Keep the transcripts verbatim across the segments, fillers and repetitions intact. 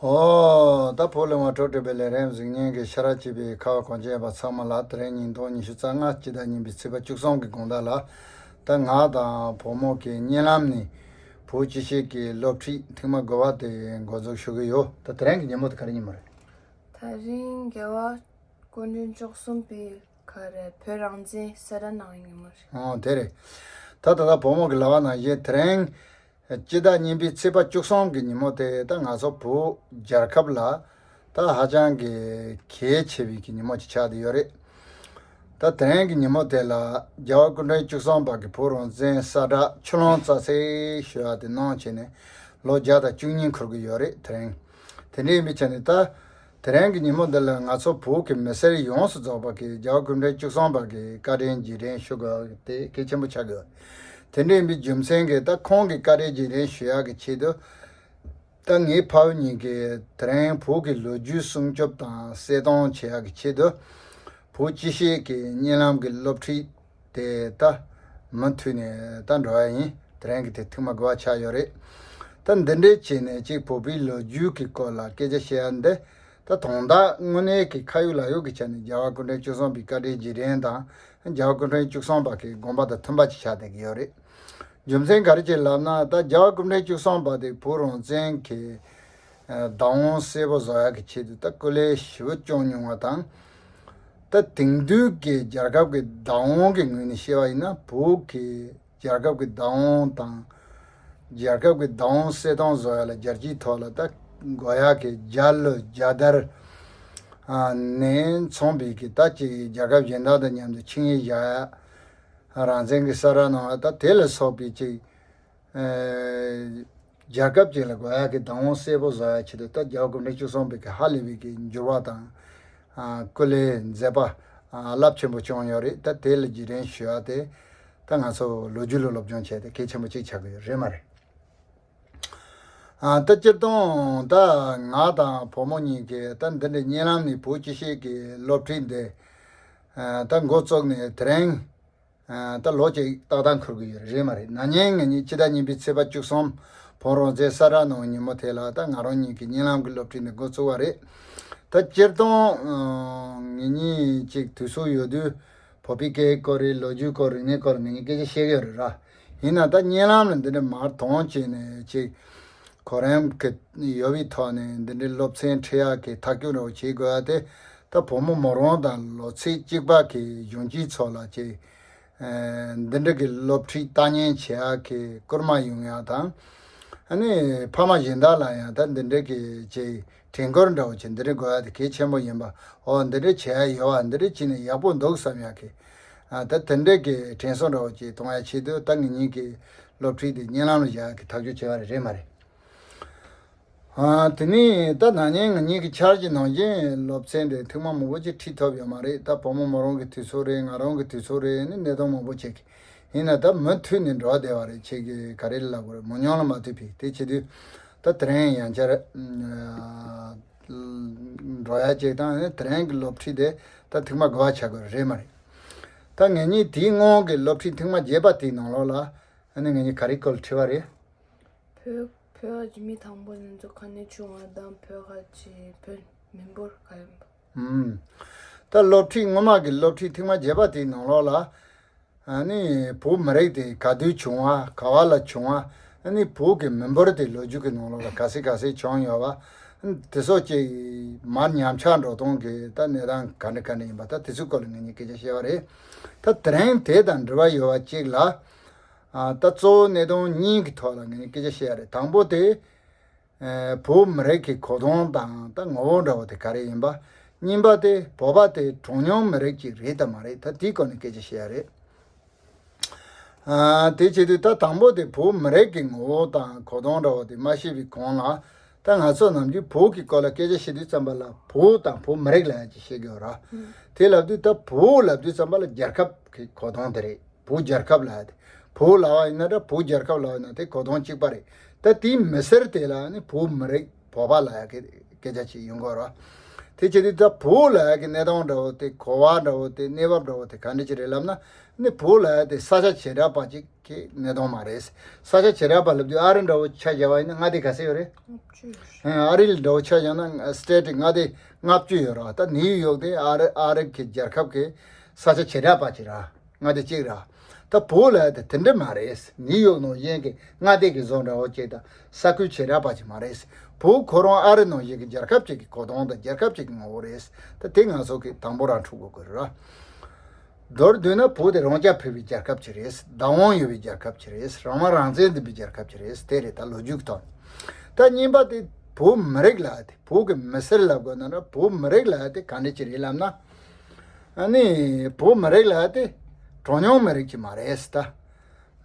ཨོ། ད་བོད་གླིང་བ་བྲོ་བྲོ་པའི་ལས་རིམ་གཟིགས་མཁན་གྱི་ཤ་ར་བྱེས་པའི་ཁ་བ་གངས་ཅན་པ་ཚང་མ་ལ། དེ་རིང་ཉིས་སྟོང་ཉི་ཤུ་རྩ་ལྔ་སྤྱི་ཟླ་གཉིས་པའི་ཚེས་པ་བཅུ་གསུམ་གྱི་དགོང་དག་ལ། ད་ང་དང་བུ་མོ་གི་གཉིད་ལམ་ནས་བོད་སྤྱི་བཤད་ཀྱི་སློབ་ཁྲིད་ཐེངས་མ་དགུ་པ་དེ་འགོ་འཛུགས་ཞུ་གི་ཡོད། ད་དེ་རིང་གི་ཉིན་མོ་དེ་ག་རེ་ཉིན་མོ་རེད། དེ་རིང་རྒྱལ་བ་སྐུ་ཕྲེང་བཅུ་གསུམ་པའི་ག་རེ་བོད་རང་བཙན་གསལ་བསྒྲགས་གནང་བའི་ཉིན་མོ་རེད། ཨོ་དེ་རེད། ད་ད་ལྟ་བུ་མོ་གི་ལབ་པ་ནང་བཞིན་དེ་རིང་སྤྱི་ཟླ་གཉིས་པའི་ཚེས་པ་བཅུ་གསུམ་གྱི་ཉིན་མོ་དེ་ད་ང་ཚོ་བོད་རྒྱལ་ཁབ་ལ་ད་ཧ་ཅང་གི་གལ་ཆེ་བའི་གི་ཉིན་མོ་ཅིག་ཆགས་བསྡད་ཡོད་རེད། ད་དེ་རིང་གི་ཉིན་མོ་དེ་ལ་རྒྱལ་བ་སྐུ་ཕྲེང་བཅུ་གསུམ་པ་གི་བོད་རང་བཙན་གསལ་བསྒྲགས་ཆུ་ཀླུང་རྩ་ཚེས་ཞུ་ཡག་དེ་གནང་བྱས་ནས་ལོ་བརྒྱ་དང་བཅུ་གཉིས་འཁོར་གི་ཡོད་རེད། དེ་རིང་དེ་འདྲ་ཡིན་པའི་ཆ་ནས་ད། དེ་རིང་གི་ཉིན་མོ་འདི་ལ་ང་ཚོ་བོད་ཀྱི་མི་སེར་ཡོངས་སུ་རྫོགས་པ་གིས་རྒྱལ་བ་སྐུ་ཕྲེང་བཅུ་གསུམ་པ་གི་བཀའ་དྲིན་རྗེས་དྲན་ཞུ་དགོས་དེ་གལ་ཆེན་པོ་ཆགས་ཀྱི་ཡོད། དེ་འདྲ་ཡིན་པའི་རྒྱུ་མཚན་གྱིས་ད་ཁོང་གི་བཀའ་དྲིན་རྗེས་དྲན་ཞུ་ཡག་གི་ཆེད་དུ། ད་ངའི་ཕ་བུ་གཉིས་ཀྱིས་དེ་རིང་བོད་ཀྱི་ལོ་རྒྱུས་སྲུང་སྐྱོབ་དང་གསལ་སྟོན་བྱེད་ཡག་གི་ཆེད་དུ། བོད་སྤྱི་བཤད་ཀྱི་གཉིད་ལམ་གྱི་སློབ་ཁྲིད་དེ་ད་མུ་མཐུད་ནས་ད་འགྲོ་ཡ་ཡིན། དེ་རིང་གི་དེ་ཐེངས་མ་དགུ་པ་ཆགས་ཡོད་རེད། ད་འདི་འདྲའི་བྱས་ནས་གཅིག་བོད་པའི་ལོ་རྒྱུས་ཀྱི་སྐོར་ལ་སྐད་ཆ་བཤད་ཡ་འདི་ད་དོན་དག་དངོས་གནས་ཀྱི་ཁ་ཡོད་ལག་ཡོད་ཀྱི་ཆ་ནས་རྒྱལ་བ་སྐུ་ཕྲེང་བཅུ་གསུམ་པའི་བཀའ་དྲིན་རྗེས་དྲན་དང་རྒྱལ་བ་སྐུ་ཕྲེང་བཅུ་གསུམ་པ་གི་དགོངས་པ་དང་མཐུན་པ་ཅིག་ཆགས་བསྡད་ཀྱི་ཡོད་རེད། རྒྱུ་མཚན་ག་རེ་བྱས་ལབ་ན་ད་རྒྱལ་བ་སྐུ་ཕྲེང་བཅུ་གསུམ་པ་དེ་བོད་རང་བཙན་གྱི་བདག་དབང་གསལ་པོ་བཟོ་ཡག་གི་ཆེད་དུ་ད་སྐུ་ལས་ཞེ་པོ་བསྐྱོན་མྱོང་བ་དང་། ད་དེང་དུས་ཀྱི་རྒྱལ་ཁབ་ཀྱི་བདག་དབང་གི་ངོས་ནས་བཤད་པ་ཡིན་ན་བོད་ཀྱི་རྒྱལ་ཁབ་ཀྱི་བདག་དབང་དང་། རྒྱལ་ཁབ་ཀྱི་བདག་དབང་གསལ་སྟོན་བཟོ་ཡག་ལ་རྒྱལ་སྤྱིའི་ཐོག་ལ་ད་དགོས་ཡག་གི་རྒྱལ་གླུ་རྒྱལ་དར་ནས་མཚོན་པའི་གི་ད་ཅིག་རྒྱལ་ཁབ་གཞན་དག་དང་མཉམ་དུ་ཆིངས་ཡིག་བཞག་ཡག་རང་བཙན་གྱི་གསལ་བསྒྲགས་གནང་བ་ད་དེ་ལ་སོགས་པའི་ཅིག་རྒྱལ་ཁབ་ཅིག་ལ་དགོས་ཡག་གི་བདག་དབང་གསལ་པོ་བཟོ་ཡག་ཆེད་དུ་ད་རྒྱལ་བ་སྐུ་ཕྲེང་བཅུ་གསུམ་པའི་གི་ཧ་ལས་པའི་གི་འགྱུར་བ་དང་། སྐུ་ལས་མཛད་པ་རླབས་ཆེན་པོ་བྱུང་ཡོད་རེད། ད་དེ་ལ་རྗེས་དྲན་ཞུ་ཡག་དེ་ད་ང་ཚོ་ལོ་རྒྱུས་ལ་སློབ་སྦྱོང་བྱས་ཏེ་གལ་ཆེན་པོ་ཅིག་ཆགས་ཀྱི་ཡོད་རེད་མ་རེད། ད་སྤྱིར་བཏང་ད་ང་དང་བུ་མོ་གཉིས་ཀྱིས་ད་འདི་འདྲའི་གཉིད་ལམ་ནས་བོད་སྤྱི་བཤད་ཀྱི་སློབ་ཁྲིད་འདི་ད་འགོ་བཙུགས་ནས་དེ་རིང་ད་ལོ་གཅིག་ཏག་ཏག་འཁོར་གྱི་ཡོད་རེད་མ་རེད། ན་ནིང་ང་གཉིས་སྤྱི་ཟླ་གཉིས་པའི་ཚེས་པ་བཅུ་གསུམ་བོད་རང་བཙན་གསལ་བསྒྲགས་གནང་བའི་ཉིན་མོ་དེ་ལ་ད་ང་རང་གཉིས་ཀྱི་གཉིད་ལམ་གྱི་སློབ་ཁྲིད་འདི་འགོ་བཙུགས་པ་རེད། ད་སྤྱིར་བཏང་ང་གཉིས་ཅིག་དུས་ཚོད་ཡོད་དུས་བོད་པའི་སྐད་ཡིག་སྐོར་རེད། ལོ་རྒྱུས་སྐོར་རིག་གནས་སྐོར་ང་གཉིས་སྐད་ཆ་བཤད་ཀྱི་ཡོད་རེད་ར། ཡིན་ན་ད་གཉིད་ལམ་ལ་འདི་འདྲ་མར་དོན་བྱས་ནས་ཅིག་གོ་རིམ་གྱི་ཡོད་པའི་ཐོག་ནས་འདི་འདྲའི་སློབ་ཚན་ཁྲིད་ཡག་གི་ཐག་གཅོད་འདྲ་བོ་བྱེད་དགོས་ཡ་དེ་ད་བུ་མོ་མོ་རང་དང་ལོ་ཚད་གཅིག་པ་གི་གཞོན་སྐྱེས་ཚོ་ལ་ཅིག་འདི་འདྲ་གི་སློབ་ཁྲིད་ལྟ་ཉན་བྱེད་ཡག་གི་སྐུལ་མ་ཡོང་ཡག་དང་། ཨ་ནི་ཕ་མ་གཞན་དག་ལ་ཡང་ད་འདི་འདྲ་གི་ཅིག་དྲན་སྐུལ་འདྲ་བོ་ཅིག་འདི་འདྲ་དགོས་ཡ་དེ་གལ་ཆེན་པོ་ཡིན་པ། ཨོ་འདི་འདྲ་བྱེད་ཡ་ཡོད་པ། འདི་འདྲ་བྱས་ནས་ཡག་པོ་འདུག་བསམ་ཡག་གི་ཨ་ད་དེ་འདྲ་གི་དྲན་གསོ་འདྲ་བོ་ཅིག་གཏོང་ཡ་ཆེད་དུ་ད་ངེད་གཉིས་ཀྱི་སློབ་ཁྲིད་དེ་གཉིད་ལམ་ལ་བཞག་ཡ་གི་ཐག་གཅོད་བྱས་པ་རེད་མ་རེད། ཨ་དེ་ནས་ད་ན་ནིང་ང་གཉིས་ཀྱི་འཆར་གཞི་ནང་བཞིན་སློབ་ཚན་དེ་ཐེངས་མ་མང་པོ་ཅིག་ཁྲིད་ཐུབ་ཡོད་མ་རེད། ད་བུ་མོ་མོ་རང་གི་དུས་ཚོད་རེད། ང་རང་གི་དུས་ཚོད་རེད། ནི་གནད་དོན་མང་པོ་ཅིག་ཡིན་ན་ད་མུ་མཐུད་ནས་འགྲོ་བསྡད་པ་རེད། ཁྱེད་ཀྱིས་ག་རེ་ལབ་དགོས་རེད། མང་ཉུང་ལ་མ་ལྟོས་པའི་དེ་བྱེད་དུས་ད་དེ་རིང་ཡང་བསྐྱར་འགྲོ་ཡ་ཅིག་དང་ནི་དེ་རིང་གི་སློབ་ཁྲིད་དེ་ད་ཐེངས་མ་དགུ་པ་ཆགས་དགོས་རེད་མ་རེད། ད་ངེད་གཉིས་དེའི་སྔོན་གྱི་སློབ་ཁྲིད་ཐེངས་མ་བརྒྱད་པ་དེའི་ནང་ལོགས་ལ་ཨ་ནི་ངེད་གཉིས་ག་རེ་སྐོར་ཁྲིད་པ་རེད། བོད་བོད་ཀྱི་མི་དང་པོ་ནི་ཚོ་ག་ནས་བྱུང་བ་དང་བོད་ཁ་ཆེ་བོད་མི་འབོར་ག་ཡིན་པ། ཨུམ། ད་སློབ་ཁྲིད་སྔོན་མ་གི་སློབ་ཁྲིད་ཐེངས་མ་བརྒྱད་པ་དེའི་ནང་ལོགས་ལ། ཨ་ནི་བོད་མི་རིགས་དེ་ག་དུས་བྱུང་བ། ག་བ་ལ་བྱུང་བ། ཨ་ནི་བོད་ཀྱི་མི་འབོར་དེ་ལོ་རྒྱུས་ཀྱི་ནང་ལོགས་ལ་ག་ཚད་ག་ཚད་བྱུང་ཡོད་པ། དེ་སོགས་ཀྱི་མར་ཉམས་ཆག་འགྲོ་སྟངས་ཀྱི་ད་གནས་སྟངས་ག་འདྲ་ག་འདྲ་ཡིན་པ། ད་དེ་ཚོའི་སྐོར་ལ་ངེད་གཉིས་སྐད་ཆ་བཤད་པ་རེད། ད་དེ་རིང་དེ་དང་འབྲེལ་བ་ཡོད་པ་གཅིག་ལ། ཨ་ད་གཙོ་བོ་གནད་དོན་གཉིས་ཀྱི་ཐོག་ལ་ངས་སྐད་ཆ་བཤད་ཡ་རེད། དང་པོ་དེ་ཨ་བོད་མི་རིགས་ཀྱི་གོ་སྟངས་དང་ད་ངོ་བོ་འདྲ་བོ་དེ་ག་རེ་ཡིན་པ། གཉིས་པ་དེ་བོད་པ་དེ་གྲངས་ཉུང་མི་རིགས་ཅིག་རེད་དམ་མ་རེད། ད་དེའི་སྐོར་ནས་སྐད་ཆ་བཤད་ཡ་རེད། ཨ་དེ་བྱེད་དུས་ད་དང་པོ་དེ་བོད་མི་རིགས་ཀྱི་ངོ་བོ་དང་གོ་སྟངས་འདྲ་བོ་དེ་མ་ཤེས་པའི་གོང་ལ། ད་ང་ཚོ་ནམ་རྒྱུན་བོད་ཀྱི་སྐོར་ལ་སྐད་ཆ་བཤད་དུས་ཙམ་པ་ལ་བོད་དང་བོད་མི་རིགས་ལབ་ཡ་ཅིག་བཤད་ཀྱི་ཡོད་ར། ཨུམ། དེ་ལབ་དུས་ད་བོད་ལབ་དུས་ཙམ་པ་ལ་རྒྱལ་ཁབ་ཀྱི་གོ་སྟངས་དེ་རེད། བོད་རྒྱལ་ཁབ་ལབ་ཡ་དེ། བོད་ལབ་པ་ཡིན་ན་འདྲ་བོད་རྒྱལ་ཁབ་ལབ་པ་ཡིན་ན་དེ་གོ་སྟངས་གཅིག་པ་རེད། ད་དེའི་མི་སེར་དེ་ལ་ནི་བོད་མི་རིགས་བོད་པ་ལབ་ཡ་གི་སྐད་ཆ་ཅིག་ཡོང་གི་ཡོད་ར། དེ་བྱེད་དུས་ད་བོད་ལ་ཡ་གི་གནས་སྟངས་འདྲ་བོ་དེ། གོ་བ་འདྲ་བོ་དེ། གནས་བབ་འདྲ་བོ་དེ་ག་འདྲ་ཅིག་རེད་ལབ་ན། ནི་བོད་ལ་ཡ་དེ་ས་ཆ་བྱེ་བྲག་པ་ཅིག་གི་གནས་སྟངས་མ་རེད། ས་ཆ་བྱེ་བྲག་པ་ལབ་དུས་ཨ་རི་འདྲ་བོ་ཆ་བཞག་པ་ཡིན་ན་མངའ་སྡེ་ག་ཚོད་ཡོད་རེད། ལྔ་བཅུ་ཡོད་རེད། ཨ་རི་འདྲ་བོ་ཆ་བཞག་ན་སི་ཊེ་ཊི་མངའ་སྡེ་ལྔ་བཅུ་ཡོད་རེད་བ། ད་ནིའུ་ཡོག་དེ་ཨ་རི་ཨ་རི་གི་རྒྱལ་ཁབ་ཀྱི་ས་ཆ་བྱེ་བྲག་པ་ཅིག་རེད། མངའ་སྡེ་གཅིག་རེད། ད་བོད་ལ་དེ་དེ་འདྲ་མ་རེད། ནིའུ་ཡོག་ནང་བཞིན་གྱི་མངའ་སྡེ་གི་བཟོ་འདྲ་བོ་ཅིག་དང་ས་ཁུལ་བྱེ་བྲག་པ་ཅིག་མ་རེད། བོད་ཁོ་རང་ཨ་རི་ནང་བཞིན་གྱི་རྒྱལ་ཁབ་ཅིག་གི་གོ་སྟངས་དང་རྒྱལ་ཁབ་ཅིག་གི་ངོ་བོ་རེད། ད་དེ་ང་ཚོ་གི་དང་པོ་རང་འཁྲུག་དགོས་ཀྱི་རེད། མདོར་བསྡུས་ན་བོད་དེ་རང་རྐྱ་འཕེར་བའི་རྒྱལ་ཁབ་ཅིག་རེད། བདག་དབང་ཡོད་པའི་རྒྱལ་ཁབ་ཅིག་རེད། རང་དབང་རང་བཙན་ལྡན་པའི་རྒྱལ་ཁབ་ཅིག་རེད། དེ་རེད། ད་ལོ་རྒྱུས་ཀྱི་ཐོག་ནས། ད་གཉིས་པ་དེ་བོད་མི་རིགས་ལ་དེ། བོད་ཀྱི་མི་སེར་ལབ་དགོས་ན་ར། བོད་མི་རིགས་ལ་དེ་ག་འདྲ་ཅིག་རེད་ལབ་ན། ཨ་ནི་བོད་མི་རིགས་ལ་དེ་གྲངས་ཉུང་མི་རིགས་ཅིག་མ་རེད་ད།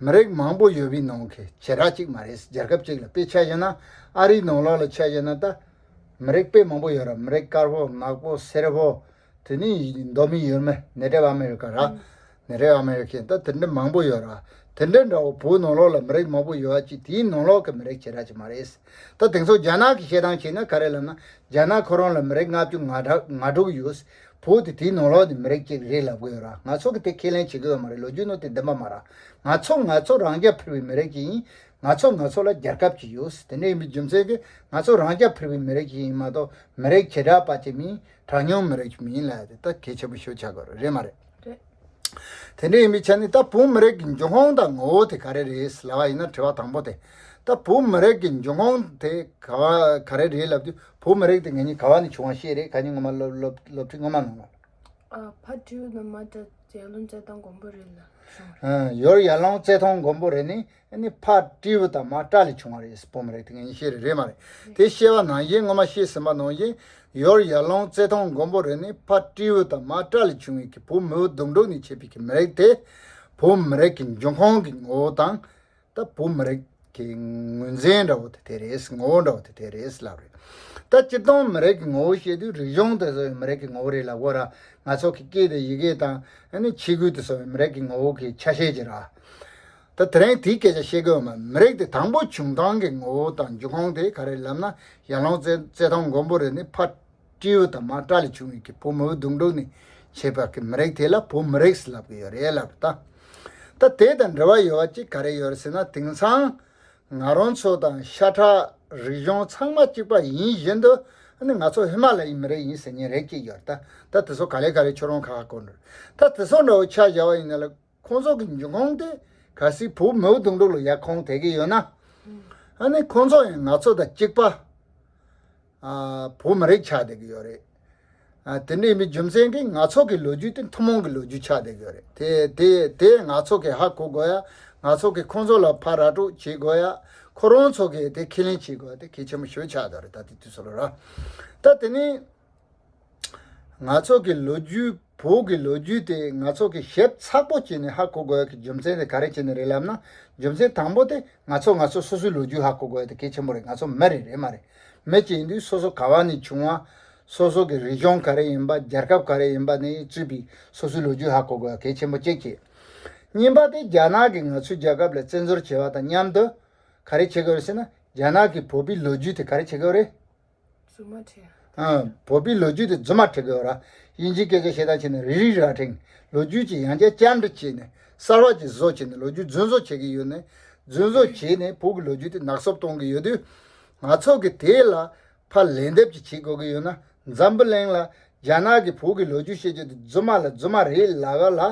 མི་རིགས་མང་པོ་ཡོད་པའི་ནང་གི་བྱེ་བྲག་ཅིག་མ་རེད། རྒྱལ་ཁབ་ཅིག་ལ་དཔེ་ཆ་བཞག་ན། ཨ་རིའི་ནང་ལོགས་ལ་ཆ་བཞག་ན་ད་མི་རིགས་དཔེ་མང་པོ་ཡོད་ར། མི་རིགས་དཀར་པོ། ནག་པོ། སེར་པོ། དེ་ནི་མདོ་མི་ཡུལ་མི། ནེ་ཊིབ་ཨ་མེ་རི་ཀ་ར། ནེ་ཊིབ་ཨ་མེ་རི་ཀན། ད་དེ་འདྲ་མང་པོ་ཡོད་ར། དེ་འདྲ་འདྲ་བོ་བོད་ནང་ལོགས་ལ་མི་རིགས་མང་པོ་ཡོད་པ་ཅིག། དེའི་ནང་ལོགས་ཀྱི་མི་རིགས་བྱེ་བྲག་ཅིག་མ་རེད། ད་དེང་སང་རྒྱ་ནག་གི་བཤད་སྟངས་བྱས་ན་ག་རེ་ལབ་ན། རྒྱ་ནག་ཁོ་རང་ལ་མི་རིགས་ལྔ་བཅུ་ང་དྲུག་ང་དྲུག་ཡོད། བོད་དེ་དེའི་ནང་ལོགས་ནས་མི་རིགས་གཅིག་རེད་ལབ་གི་ཡོད་ར། ང་ཚོ་གི་དེ་ཁས་ལེན་བྱེད་གི་ཡོད་མ་རེད། ལོ་རྒྱུས་ནང་དེ་བདེན་པ་མ་རེད། ང་ཚོ་ང་ཚོ་རང་རྐྱ་འཕེར་བའི་མི་རིགས་ཅིག་ཡིན། ང་ཚོ་ང་ཚོ་ལ་རྒྱལ་ཁབ་ཅིག་ཡོད། དེ་འདྲ་ཡིན་པའི་རྒྱུ་མཚན་གྱིས་ང་ཚོ་རང་རྐྱ་འཕེར་བའི་མི་རིགས་ཅིག་ཡིན་མ་གཏོགས། མི་རིགས་བྱེ་བྲག་པ་ཅིག་མིན། གྲངས་ཉུང་མི་རིགས་ཅིག་མིན་ལབ་ཡ་དེ་ད་གལ་ཆེན་པོ་ཞིག་ཆགས་དགོས་རེད་མ་རེད། རེད། དེ་འདྲ་ཡིན་པའི་ཆ་ནས་ད་བོད་མི་རིགས་ཀྱི་འབྱུང་ཁུངས་དང་ངོ་བོ་དེ་ག་རེ་རེད་ལབ་པ་ཡིན་ན། དྲི་བ་དང་པོ་དེ། ད་བོད་མི་རིགས་ཀྱི་འབྱུང་ཁུངས་དེ་ག་བ་ག་རེ་རེད་ལབ་དུས། བོད་མི་རིགས་དེ་ངེད་གཉིས་ག་བ་ནས་བྱུང་བ་ཤེས་རེད། ཁ་ཉིན་སྔོན་མ་སློབ་སློབ་སློབ་ཁྲིད་སྔོན་མ་གནང་བ། ཨ། ཕ་སྤྲེའུ་དང་མ་སྤྲ་ཡར་ལུང་རྩེད་ཐང་མགོན་པོ་རེད་ལ་བྱུང་བ་རེད། ཨ། ཡར་ལུང་རྩེད་ཐང་མགོན་པོ་རེད་ནི། ཨ་ནི་ཕ་སྤྲེའུ་དང་མ་སྤྲ་ལས་བྱུང་བ་རེད། བོད་མི་རིགས་དེ་ངེད་གཉིས་ཤེས་རེད་རེད་མ་རེད། དེ་བཤད་པ་ནང་བཞིན། སྔོན་མ་བཤད་ཟིན་པ་ནང་བཞིན། ཡར་ལུང་རྩེད་ཐང་མགོན་པོ་རེད་ནི་ཕ་སྤྲེའུ་དང་མ་སྤྲ་ལས་བྱུང་བའི་གི་བོད་མི་བོ་དུང་སྒྲུག་ནས་བྱས་པའི་གི་མི་རིགས་དེ། བོད་མི་རིགས་ཀྱི་འབྱུང་ཁུངས་ཀྱི་ངོ་བོ་དང་། ད་བོད་མི་རིགས་ཀྱི་ངོས་འཛིན་འདྲ་བོ་དེ་དེ་རེད། ངོ་བོ་འདྲ་བོ་དེ་དེ་རེད་ལབ་རེད། ད་སྤྱིར་བཏང་མི་རིགས་ཀྱི་ངོ་བོ་བཤད་དུས། རིག་གཞུང་དེ་ཚོ་མི་རིགས་ཀྱི་ངོ་བོ་རེད་ལབ་དགོས་ར། ང་ཚོ་གི་སྐད་དང་ཡི་གེ་དང་། ཨ་ནི་ཆས་གོས་དེ་ཚོ་མི་རིགས་ཀྱི་ངོ་བོ་གི་ཆ་ཤས་ཅིག་ར། ད་དེ་རིང་དེའི་སྐད་ཆ་བཤད་དགོས་མ། མི་རིགས་དེ་དང་པོ་བྱུང་སྟངས་ཀྱི་ངོ་བོ་དང་འབྱུང་ཁུངས་དེ་ག་རེ་ལབ་ན། ཡར་ལུང་རྩེ་རྩེད་ཐང་མགོན་པོ་རེད་ནི་ཕ་སྤྲེའུ་དང་མ་སྤྲ་ལས་བྱུང་བའི་གི་བོད་མི་བོ་དུང་སྒྲུག་ནས་བྱས་པ་གི་མི་རིགས་དེ་ལ་བོད་མི་རིགས་ལབ་གི་ཡོད་རེད་ལབ་ད། ད་དེ་དང་འབྲེལ་བ་ཡོད་པ་ཅིག་ག་རེ་ཡོད་རེད་ཟེར་ན། དེང་སང་ང་རང་ཚོ་དང་ཤ་ཁྲག་རིག་གཞུང་ཚང་མ་གཅིག་པ་ཡིན་བཞིན་དུ། ཨ་ནི་ང་ཚོ་ཧི་མ་ལ་ཡའི་མི་རིགས་ཡིན་ཟེར་མཁན་རིགས་གཅིག་ཡོད་རེད་ད། ད་དེ་ཚོ་ག་ལེ་ག་ལེ་ཁྱོད་རང་ཁ་ཁ་གོ་འགྲོ། ད་དེ་ཚོ་འདྲ་བོ་ཆ་བཞག་པ་ཡིན་ན་ལ། ཁོང་ཚོ་གི་འབྱུང་ཁུངས་དེ་གལ་སྲིད་བོད་མི་བོ་དུང་སྒྲུག་ལ་ཡར་ཁུངས་དེད་གི་ཡོད་ན། ཨ་ནི་ཁོང་ཚོ་ཡང་ང་ཚོ་དང་གཅིག་པ། ཨ། བོད་མི་རིགས་ཆགས་བསྡད་ཀྱི་ཡོད་རེད། ཨ། དེ་འདྲ་ཡིན་པའི་རྒྱུ་མཚན་གྱིས་ང་ཚོ་གི་ལོ་རྒྱུས་དེ་ཐུན་མོང་གི་ལོ་རྒྱུས་ཆགས་བསྡད་ཀྱི་ཡོད་རེད། དེ་དེ་དེ་ང་ཚོ་གི་ཧ་གོ་དགོས་ཡ། ང་ཚོ་གི་ཁོང་ཚོ་ལ་ཕར་ར་སྤྲོད་བྱེད་དགོས་ཡ། ཁོ་རང་ཚོ་གི་དེ་ཁས་ལེན་བྱེད་དགོས་ཡ་དེ་གལ་ཆེན་པོ་ཞེ་པོ་ཆགས་བསྡད་རེད། ད་དེ་དུས་ཚོད་ལ་ར། ད་དེ་ནི། ང་ཚོ་གི་ལོ་རྒྱུས། བོད་ཀྱི་ལོ་རྒྱུས་དེ་ང་ཚོ་གི་ཞིབ་ཚགས་པོ་བྱས་ནས་ཧ་གོ་དགོས་ཡ་གི་རྒྱུ་མཚན་དེ་ག་རེ་བྱས་ནས་རེད་ལབ་ན། རྒྱུ་མཚན་དང་པོ་དེ་ང་ཚོ་ང་ཚོ་སོ་སོའི་ལོ་རྒྱུས་ཧ་གོ་དགོས་ཡ་དེ་གལ་ཆེན་པོ་རེད། ང་ཚོ་མི་རེད་རེད་མ་རེད། མི་གཅིག་ཡིན་དུས་སོ་སོ་ག་བ་ནས་བྱུང་བ། སོ་སོ་གི་རིག་གཞུང་ག་རེ་ཡིན་པ། རྒྱལ་ཁབ་ག་རེ་ཡིན་པ་ནས་བཙུགས་པའི་སོ་སོའི་ལོ་རྒྱུས་ཧ་གོ་དགོས་ཡ་གལ་ཆེན་པོ་གཅིག་བྱས། གཉིས་པ་དེ་རྒྱ་ནག་གིས་ང་ཚོའི་རྒྱལ་ཁབ་ལ་བཙན་འཛུལ་བྱས་པ་དང་མཉམ་དུ་ག་རེ་བྱེད་དགོས་རེད་ཟེར་ན། རྒྱ་ནག་གིས་བོད་པའི་ལོ་རྒྱུས་དེ་ག་རེ་བྱེད་དགོས་རེད། རྫུན་མ་བྲིས། ཨ། བོད་པའི་ལོ་རྒྱུས་དེ་རྫུན་མ་བྲིས་དགོས་ར། དབྱིན་ཇིའི་སྐད་ཆ་བཤད་སྟངས་བྱས་ན་རི་རི་ར་བྲིས། ལོ་རྒྱུས་ཀྱི་ཡང་བསྐྱར་བསྐྱར་འདྲི་བྱས་ནས། གསར་བ་ཅིག་བཟོ་བྱས་ནས། ལོ་རྒྱུས་རྫུན་བཟོ་བྱེད་ཀྱི་ཡོད་ནས། རྫུན་བཟོ་བྱས་ནས་བོད་ཀྱི་ལོ་རྒྱུས་དེ་ནག་སུབ་གཏོང་གི་ཡོད་དུས། ང་ཚོ་གིས་དེ་ལ་ཕར་ལན་འདེབས་ཅིག་བྱེད་དགོས་ཀྱི་ཡོད་ན། འཛམ་བུ་གླིང་ལ་རྒྱ་ནག་གིས་བོད་ཀྱི་ལོ་རྒྱུས་བཤད་རྒྱུ་དེ་རྫུན་མ་ལ་རྫུན་མ་རེད་ལབ་པ་ལ།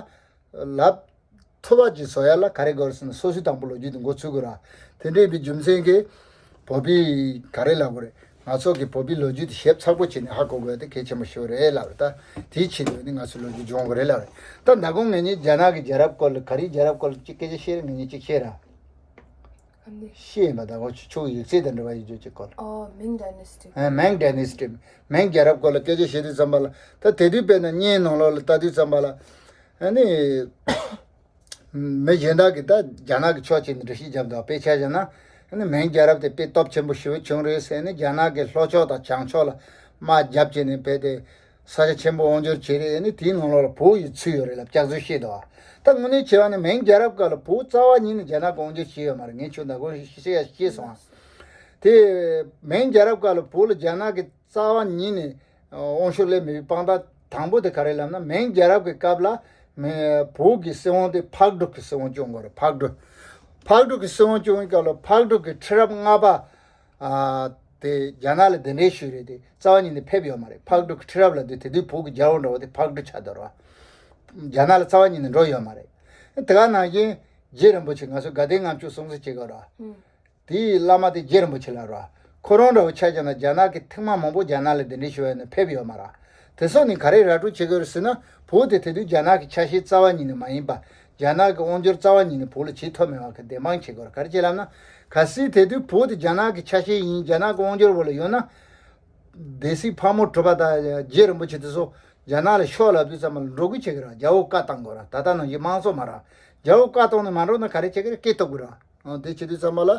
ལབ་ཐུབ་པ་ཅིག་བཟོ་ཡ་ལ་ག་རེ་དགོས་ཟེར་ན། སོ་སོའི་དང་པོ་ལོ་རྒྱུས་དེ་འགོ་ཚུགས་དགོས་ར། དེ་འདྲ་ཡིན་པའི་རྒྱུ་མཚན་གྱིས་བོད་པའི་ག་རེ་ལབ་དགོས་རེད། ང་ཚོ་གི་བོད་པའི་ལོ་རྒྱུས་དེ་ཞིབ་ཚགས་པོ་བྱས་ནས་ཧ་གོ་དགོས་ཡ་དེ་གལ་ཆེན་པོ་ཞིག་རེད་ལབ་རེད། ད་དེའི་ཆེད་དུ་ནི་ང་ཚོའི་ལོ་རྒྱུས་སྦྱོང་དགོས་རེད་ལབ་རེད། ད་ཟླ་གོང་ངེད་གཉིས་རྒྱ་ནག་གི་རྒྱལ་རབས་སྐོར་ལ། ག་རེ་རྒྱལ་རབས་སྐོར་ལ་ཅིག་སྐད་ཆ་བཤད་རེད། ངེད་གཉིས་ཅིག་བཤད་ར། ཨ་ནི། ཤེས་ཡིན་པ། ད་གོ་ཆུ་ཆུ་ཡིག་ཚད་དང་འབྲེལ་བ་ཡོད་རྒྱུ་ཅིག་སྐོར། ཨོ། མིང་ཌའི་ནེ་སི་ཊི། ཨ། མིང་ཌའི་ནེ་སི་ཊི། མིང་རྒྱལ་རབས་སྐོར་ལ་སྐད་ཆ་བཤད་དུས་ཙམ་པ་ལ། ད་དེ་དུས་དཔེར་ན་བརྙན་ནང་ལོགས་ལ་ལྟ་དུས་ཙམ་པ་ལ། ཨ་ནི། མི་གཞན་དག་གིས་ད་རྒྱ་ནག་གི་ཕྱོགས་བྱས་ནས་འགྲེལ་བཤད་བརྒྱབ་འདུག་དཔེ་ཆ་བཞག་ན། ཨ་ནི་མིང་རྒྱལ་རབས་དེ་དཔེ་སྟོབས་ཆེན་པོ་ཞེ་པོ་བྱུང་རེད་ཟེར་ནས། རྒྱ་ནག་གི་ལྷོ་ཕྱོགས་དང་བྱང་ཕྱོགས་ལ་དམག་བརྒྱབ་བྱས་ནས་ཕེབས་ཏེ། ས་ཆ་ཆེན་པོ་དབང་བསྒྱུར་བྱས་རེད། ཨ་ནི་དེའི་ནང་ལོགས་ལ་བོད་ཡོད་ཚུལ་ཡོད་རེད་ལབ་སྐྱག་རྫུན་བཤད་འདུག་ད་དངོས་གནས་བྱས་པ་ནི་མིང་རྒྱལ་རབས་སྐབས་ལ་བོད་རྩ་བ་ཉིད་ནས་རྒྱ་ནག་གིས་དབང་བསྒྱུར་བྱས་ཡོད་མ་རེད། ངས་ཁྱོད་ད་གོང་བཤད་ཡ་ཤེས་སོང་ཨ། དེ་མིང་རྒྱལ་རབས་སྐབས་ལ་བོད་ལ་རྒྱ་ནག་གིས་རྩ་བ་ཉིད་ནས་ དབང་ཤུགས་སླེབས་མེད་པའི་དཔང་རྟགས་དང་པོ་དེ་ག་རེ་ལབ་ན། མིང་རྒྱལ་རབས་ཀྱི་སྐབས་ལ་མི་བོད་ཀྱི་སྲིད་དབང་དེ་ཕག་གྲུ་གི་སྲིད་དབང་སྐྱོང་དགོས་རེད། ཕག་གྲུ། ཕག་གྲུ་གི་སྲིད་དབང་སྐྱོང་བའི་སྐབས་ལ་ཕག་གྲུ་གི་ཁྲི་རབས་ལྔ་པ། ཨ། དེ་རྒྱ་ནག་ལ་གདན་འདྲེན་ཞུས་རེད་དེ། རྩ་བ་ཉིད་ནས་ཕེབས་ཡོད་མ་རེད། ཕག་གྲུ་གི་ཁྲི་རབས་ལབ་དུས་དེ་དུས་བོད་ཀྱི་རྒྱལ་པོ་འདྲ་བོ་དེ་ཕག་གྲུ་ཆགས་འདུག་ར། རྒྱ་ནག་ལ་རྩ་བ་ཉིད་ནས་འགྲོ་ཡོད་མ་རེད། དེ་ག་ནང་བཞིན་རྗེ་རིན་པོ་ཆེ། ང་ཚོ་དགའ་ལྡན་ལྔ་མཆོད་སྲུང་བརྩི་བྱེད་དགོས་ར། ཨུམ། དེའི་བླ་མ་དེ་རྗེ་རིན་པོ་ཆེ་ལ་ར། ཁོ་རང་འདྲ་བོ་ཆ་བཞག་ན་རྒྱ་ནག་གི་ཐེངས་མ་མང་པོ་རྒྱ་ནག་ལ་གདན་འདྲེན་ཞུ་བ་ཡིན་ན་ཕེབས་ཡོད་མ་ར། དེ་སོགས་ནས་ག་རེ་ར་སྤྲོད་བྱེད་དགོས་རེད་ཟེར་ན། བོད་དེ་དེ་དུས་རྒྱ་ནག་གི་ཆ་ཤས་རྩ་བ་ཉིད་ནས་མ་ཡིན་པ། རྒྱ་ནག་གི་དབང་སྒྱུར་རྩ་བ་ཉིད་ནས་བོད་ལ་བྱེད་ཐུབ་མེད་པ་གི་བདེན་དཔང་བྱེད་དགོས་རེད། ག་རེ་བྱེད་ལབ་ན། གལ་སྲིད་དེ་དུས་བོད་དེ་རྒྱ་ནག་གི་ཆ་ཤས་ཡིན། རྒྱ་ནག་གི་དབང་སྒྱུར་འོག་ལ་ཡོད་ན། སྡེ་སྲིད་ཕག་མོ་གྲུ་པ་དང་རྗེ་རིན་པོ་ཆེ་དེ་ཚོ་རྒྱ་ནག་ལ་ཤོག་ལབ་དུས་ཙམ་པ་ལ་འགྲོ་དགོས་བྱེད་ཀྱི་རེད། རྒྱལ་པོ་བཀའ་བཏང་དགོས་རེད། ད་ལྟ་ནང་བཞིན་དམངས་གཙོ་མ་རེད། རྒྱལ་པོ་བཀའ་བཏང་ནས་མ་འགྲོ་ན་ག་རེ་བྱེད་ཀྱི་རེད། སྐེ་གཏུབ་དགོས་རེད། ཨ། དེ་བྱེད་དུས་ཙམ་པ་ལ།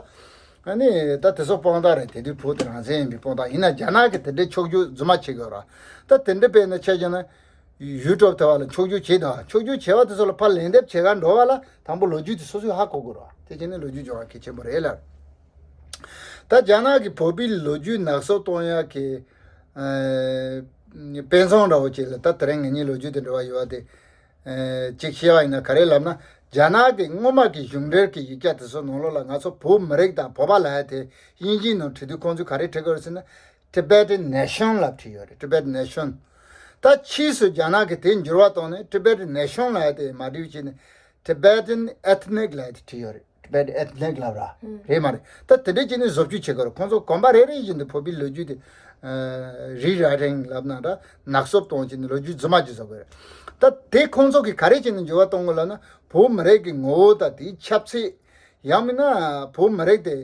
ཨ་ནི་ད་དེ་ཚོ་དཔང་རྟགས་རེད། དེ་དུས་བོད་དེ་རང་བཙན་ཡིན་པའི་དཔང་རྟགས་ཡིན་ན། རྒྱ་ནག་གིས་དེ་འདྲའི་ཕྱོགས་བསྒྱུར་རྫུན་མ་བྱེད་དགོས་རེད། ད་དེ་འདྲ་དཔེར་ན་ཆ་བཞག་ན། ཡུལ་གྲུ་དེ་བ་ལ་ཕྱོགས་བསྒྱུར་བྱེད་དང་། ཕྱོགས་བསྒྱུར་བྱས་པ་དེ་ཚོ་ལ་ཕར་ལན་འདེབས་བྱེད་ག་འགྲོ་བ་ལ་དང་པོ་ལོ་རྒྱུས་དེ་སོ་སོས་ཧ་གོ་དགོས་རེད། དེ་བྱས་ནས་ལོ་རྒྱུས་སྦྱོང་བ་གལ་ཆེན་པོ་རེད་ལ། ད་རྒྱ་ནག་གིས་བོད་པའི་ལོ་རྒྱུས་ནག་བསུབ་གཏོང་ཡག་གི། ཨ། དཔེ་མཚོན་འདྲ་བོ་ཅིག་ལ། ད་དེ་རིང་ངེད་གཉིས་ལོ་རྒྱུས་དེ་འབྲེལ་བ་ཡོད་པ་དེ། ཨ། ཅིག་བཤད་པ་ཡིན་ན་ག་རེ་ལབ་ན། རྒྱ་ནག་གི་སྔོན་མ་གི་གཞུང་འབྲེལ་གྱི་ཡིག་ཆ་དེ་ཚོ་ནང་ལོགས་ལ་ང་ཚོ་བོད་མི་རིགས་དང་བོད་པ་ལབ་ཡ་དེ་དབྱིན་ཇིའི་ནང་བྲིས་དུས་ཁོང་ཚོས་ག་རེ་བྲིས་ཀྱི་ཡོད་རེད་ཟེར་ན། Tibetan Nation ལབ་བྲིས་ཡོད་རེད། Tibetan Nation། ད་ཕྱིས་སུ་རྒྱ་ནག་གིས་དེ་འགྱུར་བ་བཏང་ནས་Tibetan Nation ལབ་ཡ་དེ་མ་བྲིས་བྱས་ནས་Tibetan Ethnic ལབ་ཡ་དེ་བྲིས་ཡོད་རེད། Tibetan Ethnic ལབ་ར། ཨུམ། རེད་མ་རེད། ད་དེ་འདྲ་བྱས་ནས་བཟོ་བཅོས་བྱེད་དགོས་རེད། ཁོང་ཚོ་གོམ་པ་རེ་རེ་བཞིན་དུ་བོད་པའི་ལོ་རྒྱུས་དེ། ཨ། Rewriting ལབ་ན་འདྲ། ནག་བསུབ་གཏོང་བྱས་ནས་ལོ་རྒྱུས་རྫུན་མ་ཅིག་བཟོ་དགོས་རེད། ད་དེ་ཁོང་ཚོ་གིས་ག་རེ་བྱས་ནས་འགྱུར་བ་གཏོང་དགོས་ལབ་ན། བོད་མི་རིགས་ཀྱི་ངོ་བོ་དང་དེའི་ཆབ་སྲིད། ཡང་མིན་ན་བོད་མི་རིགས་དེ།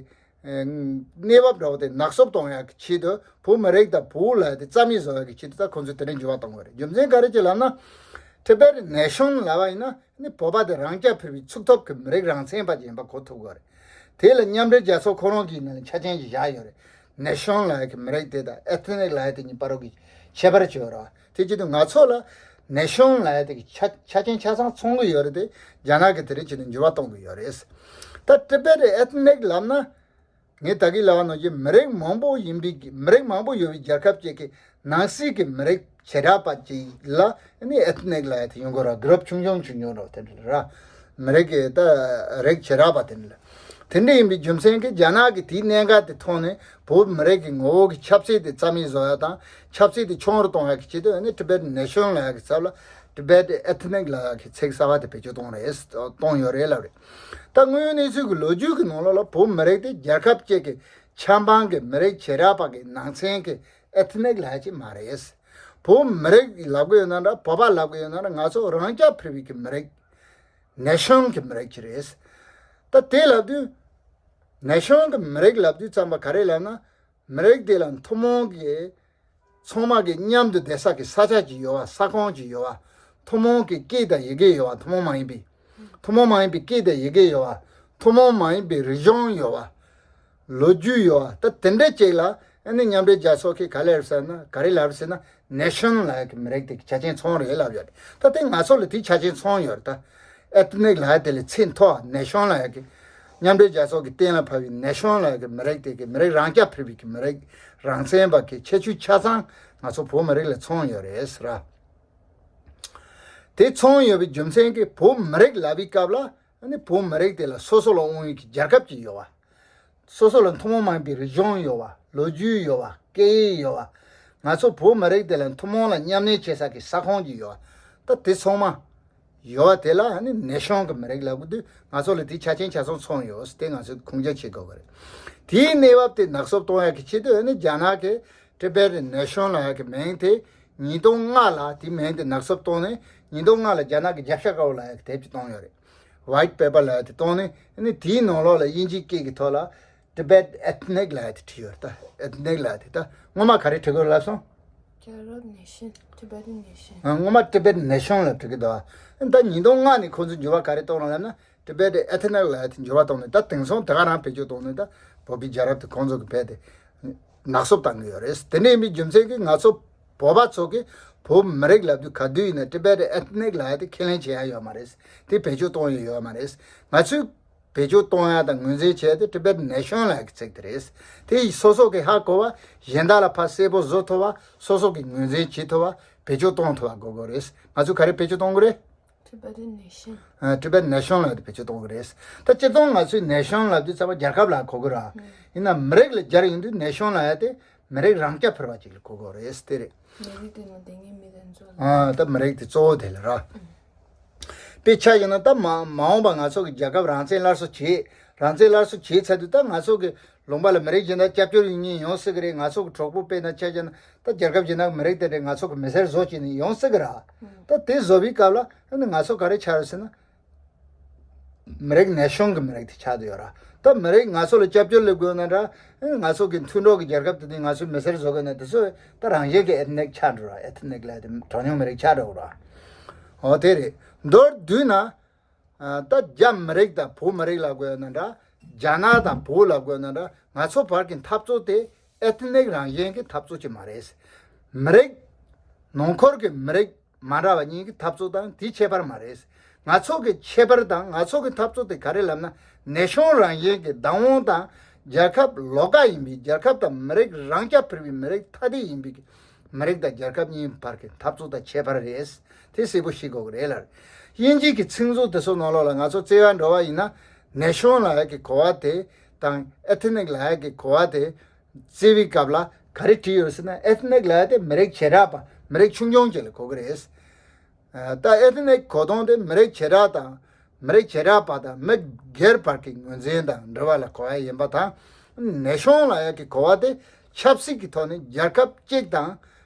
ཨ། གནས་བབ་འདྲ་བོ་དེ་ནག་བསུབ་གཏོང་ཡག་གི་ཆེད་དུ། བོད་མི་རིགས་དང་བོད་ལབ་ཡ་དེ་རྩ་མེད་བཟོ་ཡག་གི་ཆེད་དུ་ད་ཁོང་ཚོས་དེ་འདྲའི་འགྱུར་བ་གཏོང་དགོས་རེད། རྒྱུ་མཚན་ག་རེ་ཅིག་ལབ་ན། Tibetan Nation ལབ་པ་ཡིན་ན་ནི་བོད་པ་དེ་རང་རྐྱ་འཕེར་བའི་ཚུགས་ཐུབ་ཀྱི་མི་རིགས་རང་བཙན་པ་ཅིག་ཡིན་པ་གོ་ཐུབ་དགོས་རེད། དེ་ལ་མཉམ་འབྲེལ་རྒྱལ་ཚོགས་ཁོ་རང་གིས་ནང་ལ་ཆ་རྐྱེན་ཅིག་བཞག་ཡོད་རེད། Nation ལབ་ཡ་གི་མི་རིགས་དེ་དང་Ethnic ལབ་ཡ་དེ་གཉིས་བར་གྱི་ཁྱད་པར་ཅིག་ཡོད་རེད་བ། དེ་བྱེད་དུས་ང་ཚོ་ལ་Nation ལབ་ཡ་དེ་གི་ཆ་ཆ་རྐྱེན་ཆ་ཚང་ཚང་གི་ཡོད་རེད་དེ། རྒྱ་ནག་གིས་དེ་རིང་བྱས་ནས་འགྱུར་བ་གཏོང་གི་ཡོད་རེད། ད་Tibetan Ethnic ལབ་ན། ངས་ད་གིན་ལབ་པ་ནང་བཞིན་མི་རིགས་མང་པོ་ཡིན་པའི་གི། མི་རིགས་མང་པོ་ཡོད་པའི་རྒྱལ་ཁབ་ཅིག་གི་ནང་གསེས་ཀྱི་མི་རིགས་བྱེ་བྲག་པ་ཅིག་ལ་ནི་Ethnic ལབ་ཡ་དེ་ཡོང་གི་རེད། Group ཆུང་ཆུང་ཆུང་ཆུང་འདྲ་བོ་དེ་འདྲ་རེད། མི་རིགས་ཀྱི་ད་རིགས་བྱེ་བྲག་པ་དེ་འདྲ། དེ་འདྲ་ཡིན་པའི་རྒྱུ་མཚན་གྱིས་རྒྱ་ནག་གིས་དེའི་གནད་འགག་དེ་མཐོང་ནས། བོད་མི་རིགས་ཀྱི་ངོ་བོ་གི་ཆབ་སྲིད་དེ་རྩ་མེད་བཟོ་ཡ་དང་། ཆབ་སྲིད་དེ་ཆུང་རུ་གཏོང་ཡ་གི་ཆེད་དུ་ནི་Tibetan Nation ལབ་ཡ་གི་ཚབ་ལ་Tibetan Ethnic ལབ་ཡ་གི་ཚིག་གསར་པ་དེ་བེད་སྤྱོད་གཏོང་རེད། གཏོང་ཡོད་རེད་ལབ་རེད། ད་དངོས་ཡོད་གནས་ཚུལ་གྱི་ལོ་རྒྱུས་ཀྱི་ནང་ལོགས་ལ་བོད་མི་རིགས་དེ་རྒྱལ་ཁབ་ཅིག་གི་ཆབ་འབངས་ཀྱི་མི་རིགས་བྱེ་བྲག་པ་གི་ནང་ཚན་གྱི་Ethnic ལབ་ཡ་ཅིག་མ་རེད། བོད་མི་རིགས་ལབ་གི་ཡོད་ན་འདྲ། བོད་པ་ལབ་གི་ཡོད་ན་འདྲ། ང་ཚོ་རང་རྐྱ་འཕེར་བའི་གི་མི་རིགས། Nation གི་མི་རིགས་ཅིག་རེད། ད་དེ་ལབ་དུས་Nation གི་མི་རིགས་ལབ་དུས་ཙམ་པ་ག་རེ་ལབ་ན། མི་རིགས་དེ་ལ་ཐུན་མོང་གི་ཚང་མ་གི་མཉམ་དུ་བསྡད་ས་གི་ས་ཆ་ཅིག་ཡོད་པ། ས་ཁོངས་ཅིག་ཡོད་པ། ཐུན་མོང་གི་སྐད་དང་ཡི་གེ་ཡོད་པ། ཐུན་མོང་མ་ཡིན་པའི། ཐུན་མོང་མ་ཡིན་པའི་སྐད་དང་ཡི་གེ་ཡོད་པ། ཐུན་མོང་མ་ཡིན་པའི་རིག་གཞུང་ཡོད་པ། ལོ་རྒྱུས་ཡོད་པ། ད་དེ་འདྲ་ཅིག་ལ་ཨ་ནི་མཉམ་འབྲེལ་རྒྱལ་ཚོགས་ཀྱིས་ག་རེ་ལབ་ཟེར་ན། ག་རེ་ལབ་ཟེར་ན། Nation ལབ་ཡ་གི་མི་རིགས་དེ་གི་ཆ་རྐྱེན་ཚང་རེད་ལབ་ཡོད་རེད། ད་དེ་ང་ཚོ་ལ་དེའི་ཆ་རྐྱེན་ཚང་ཡོད་རེད། ད་Ethnic ལབ་ཡ་དེ་ལས་ཚད་མཐོ་བ། Nation ལབ་ཡ་གི། མཉམ་འབྲེལ་རྒྱལ་ཚོགས་ཀྱིས་གཏན་ལ་ཕབ་པའི་Nation ལབ་ཡ་གི་མི་རིགས་དེ་གི་མི་རིགས་རང་རྐྱ་འཕེར་བའི་གི་མི་རིགས་རང་བཙན་པ་གི་ཁྱད་ཆོས་ཆ་ཚང་ང་ཚོ་བོད་མི་རིགས་ལ་ཚང་ཡོད་རེད་ཟེར་ར། དེ་ཚང་ཡོད་པའི་རྒྱུ་མཚན་གྱིས་བོད་མི་རིགས་ལབ་པའི་སྐབས་ལ་ཨ་ནི་བོད་མི་རིགས་དེ་ལ་སོ་སོ་ལ་དབང་ཡོད་ཀྱི་རྒྱལ་ཁབ་ཅིག་ཡོད་པ། སོ་སོ་ལ་ཐུན་མོང་མ་ཡིན་པའི་རིག་གཞུང་ཡོད་པ། ལོ་རྒྱུས་ཡོད་པ། སྐད་ཡིག་ཡོད་པ། ང་ཚོ་བོད་མི་རིགས་དེ་ལ་ཐུན་མོང་ལ་མཉམ་གནས་བྱེད་ས་ཀྱི་ས་ཁོངས་ཅིག་ཡོད་པ། ད་དེ་ཚང་མ་ཡོད་པ་དེ་ལ་ཨ་ནི་Nation གི་མི་རིགས་ལབ་དགོས་དུས་ང་ཚོ་ལ་དེའི་ཆ་རྐྱེན་ཆ་ཚང་ཚང་ཡོད། དེ་ང་ཚོས་ཁུངས་སྐྱེལ་བྱེད་དགོས་པ་རེད། དེའི་གནས་བབ་དེ་ནག་བསུབ་གཏོང་ཡག་གི་ཆེད་དུ་ཨ་ནི་རྒྱ་ནག་གི་Tibetan Nation ལབ་ཡག་གི་མིང་དེ་ཉིས་སྟོང་ལྔ་ལ་དེའི་མིང་དེ་ནག་བསུབ་བཏང་ནས། ཉིས་སྟོང་ལྔ་ལ་རྒྱ་ནག་གི་རྒྱབ་ཤ་དཀར་པོ་ལབ་ཡག་གི་དེབ་ཅིག་བཏང་ཡོད་རེད། White Paper ལབ་ཡག་དེ་བཏང་ནས་ཨ་ནི་དེའི་ནང་ལོགས་ལ་དབྱིན་ཇིའི་སྐད་ཀྱི་ཐོག་ལ་Tibet Ethnic ལབ་ཡག་དེ་བྲིས་ཡོད་རེད། ད་Ethnic ལབ་ཡག་དེ་ད་སྔོན་མ་ག་རེ་བྲིས་དགོས་ལབ་སོང་། རྒྱལ་རབས་Nation། Tibetan Nation། ཨ། སྔོན་མ་Tibetan Nation ལབ་བྲིས་ཀྱི་འདུག་ཨ། ད་ཉིས་སྟོང་ལྔ་ནས་ཁོང་ཚོས་འགྱུར་བ་ག་རེ་གཏོང་རོགས་ལབ་ན། Tibetan Ethnic ལབ་ཡག་དེ་འགྱུར་བ་གཏོང་ནས། ད་དེང་སང་དེ་ག་རང་བེད་སྤྱོད་གཏོང་ནས་ད་བོད་པའི་རྒྱལ་རབས་དེ་ཁོང་ཚོ་གི་བེད་དེ་ནག་བསུབ་བཏང་གི་ཡོད་རེད། དེ་འདྲ་ཡིན་པའི་རྒྱུ་མཚན་གྱིས་ང་ཚོ་བོད་པ་ཚོ་གིས་བོད་མི་རིགས་ལབ་དུས་ག་དུས་ཡིན་ན་Tibetan Ethnic ལབ་ཡག་དེ་ཁས་ལེན་བྱེད་ཡག་ཡོད་མ་རེད། དེ་བེད་སྤྱོད་གཏོང་ཡག་ཡོད་མ་རེད། ང་ཚོས་ བེད་སྤྱོད་གཏོང་ཡ་དང་ངོས་འཛིན་བྱས་ཏེ་Tibet Nation ལབ་ཀྱི་ཚིག་དེ་རེད། དེ་ཡིས་སོ་སོ་གི་ཧ་གོ་བ་གཞན་དག་ལ་ཕར་གསལ་པོ་བཟོ་ཐུབ་པ། སོ་སོ་གི་ངོས་འཛིན་བྱེད་ཐུབ་པ། བེད་སྤྱོད་གཏོང་ཐུབ་པ་དགོས་དགོས་རེད། ང་ཚོས་ག་རེ་བེད་སྤྱོད་གཏོང་དགོས་རེད། Tibetan Nation། ཨ། Tibetan Nation ལབ་དེ་བེད་སྤྱོད་གཏོང་གི་རེད། ད་སྤྱིར་བཏང་ང་ཚོས་Nation ལབ་དུས་ཚང་མ་རྒྱལ་ཁབ་ལ་གོ་གི་ར། ཡིན་ན་མི་རིགས་ལ་སྦྱར་ཡོང་དུས་Nation ལབ་ཡ་དེ་མི་རིགས་རང་རྐྱ་འཕེར་བ་ཅིག་ལ་གོ་གི་རེད། དེ་རེད། མི་རིགས་དེ་ནང་བསྡད་མཁན་མི་དེ་ཚོ་ལ། ཨ། ད་མི་རིགས་དེ་གཙོ་བོ་དེ་ལ་ར། དཔེ་ཆ་བཞག་ན་ད་མ་མ་འོངས་པ་ང་ཚོ་གི་རྒྱལ་ཁབ་རང་བཙན་སླར་གསོ་བྱེད། རང་བཙན་སླར་གསོ་བྱེད་ཚར་དུས་ད་ང་ཚོ་གི་ལུང་པ་ལ་མི་རིགས་གཞན་དག་སྐྱབས་བཅོལ་ཡོང་མཁན་ཡོང་སྲིད་གི་རེད། ང་ཚོ་གི་གྲོགས་པོ་དཔེར་ན་ཆ་བཞག་ན་ད་རྒྱལ་ཁབ་གཞན་དག་མི་རིགས་དེ་འདྲས་ང་ཚོ་གི་མི་སེར་བཟོ་བྱས་ནས་ཡོང་སྲིད་གི་ར། ད་དེ་བཟོ་བའི་སྐབས་ལ་ཨ་ནི་ང་ཚོ་ག་རེ་ཆགས་ཡོད་ཟེར་ན། མི་རིགས་Nation གི་མི་རིགས་དེ་ཆགས་བསྡད་ཡོད་ར། ད་མི་རིགས་ང་ཚོ་ལ་སྐྱབས་བཅོལ་སླེབས་དགོས་ན་འདྲ། ཨ་ནི་ང་ཚོ་གི་མཐུན་གྲོགས་ཀྱི་རྒྱལ་ཁབ་དེ་ནས་ང་ཚོའི་མི་སེར་བཟོ་དགོས་ན་དེ་ཚོ་ད་རང་བཞིན་གྱི་Ethnic ཆགས་འགྲོ་ར། Ethnic ལབ་དེ་གྲངས་ཉུང་མི་རིགས་ཆགས་འགྲོ་ར། འོ་དེ་རེད། མདོར་བསྡུས་ན། ཨ། ད་རྒྱ་མི་རིགས་དང་བོད་མི་རིགས་ལབ་དགོས་ན་འདྲ། རྒྱ་ནག་དང་བོད་ལབ་དགོས་ན་འདྲ། ང་ཚོ་བར་གྱི་འཐབ་རྩོད་དེ་Ethnic རང་བཞིན་གྱི་འཐབ་རྩོད་ཅིག་མ་རེད། མི་རིགས་ནང་ཁུལ་གྱི་མི་རིགས་མ་འདྲ་བ་གཉིས་ཀྱི་འཐབ་རྩོད་དང་དེའི་ཁྱད་པར་མ་རེད། ང་ཚོ་གི་ཁྱད་པར་དང་ང་ཚོ་གི་འཐབ་རྩོད་དེ་ག་རེ་ལབ་ན། Nation རང་བཞིན་གྱི་བདག་དབང་དང་རྒྱལ་ཁབ་ལོགས་ཀ་ཡིན་པའི་རྒྱལ་ཁབ་དང་མི་རིགས་རང་རྐྱ་འཕེར་བའི་མི་རིགས་ཐ་དད་ཡིན་པའི་མི་རིགས་དང་རྒྱལ་ཁབ་གཉིས་བར་གྱི་འཐབ་རྩོད་དང་ཁྱད་པར་རེད། དེ་གསལ་པོ་ཤེས་དགོས་ཀྱི་རེད་ལ། དབྱིན་ཇི་གི་ཚིག་མཛོད་དེ་ཚོ་ནང་ལོགས་ལ་ང་ཚོ་བརྩི་བ་འགྲོ་བ་ཡིན་ན། Nation ལབ་ཡ་གི་གོ་བ་དེ་དང་Ethnic ལབ་ཡ་གི་གོ་བ་དེ་བརྩི་བའི་སྐབས་ལ་ག་རེ་བྲིས་ཡོད་ཟེར་ན། Ethnic ལབ་ཡ་དེ་མི་རིགས་བྱེ་བྲག་པ། མི་རིགས་ཆུང་ཆུང་ཅིག་ལ་གོ་གི་རེད། ད་Ethnic གོ་དོན་དེ་མི་རིགས་བྱེ་བྲག་དང་། མི་རིགས་བྱེ་བྲག་པ་དང་མི་སྒེར་བར་གྱི་ངོས་འཛིན་དང་འབྲེལ་བ་ལ་གོ་ཡ་ཡིན་པ་དང་། Nation ལབ་ཡ་གི་གོ་བ་དེ་ཆབ་སྲིད་ཀྱི་ཐོག་ནས་རྒྱལ་ཁབ་གཅིག་དང་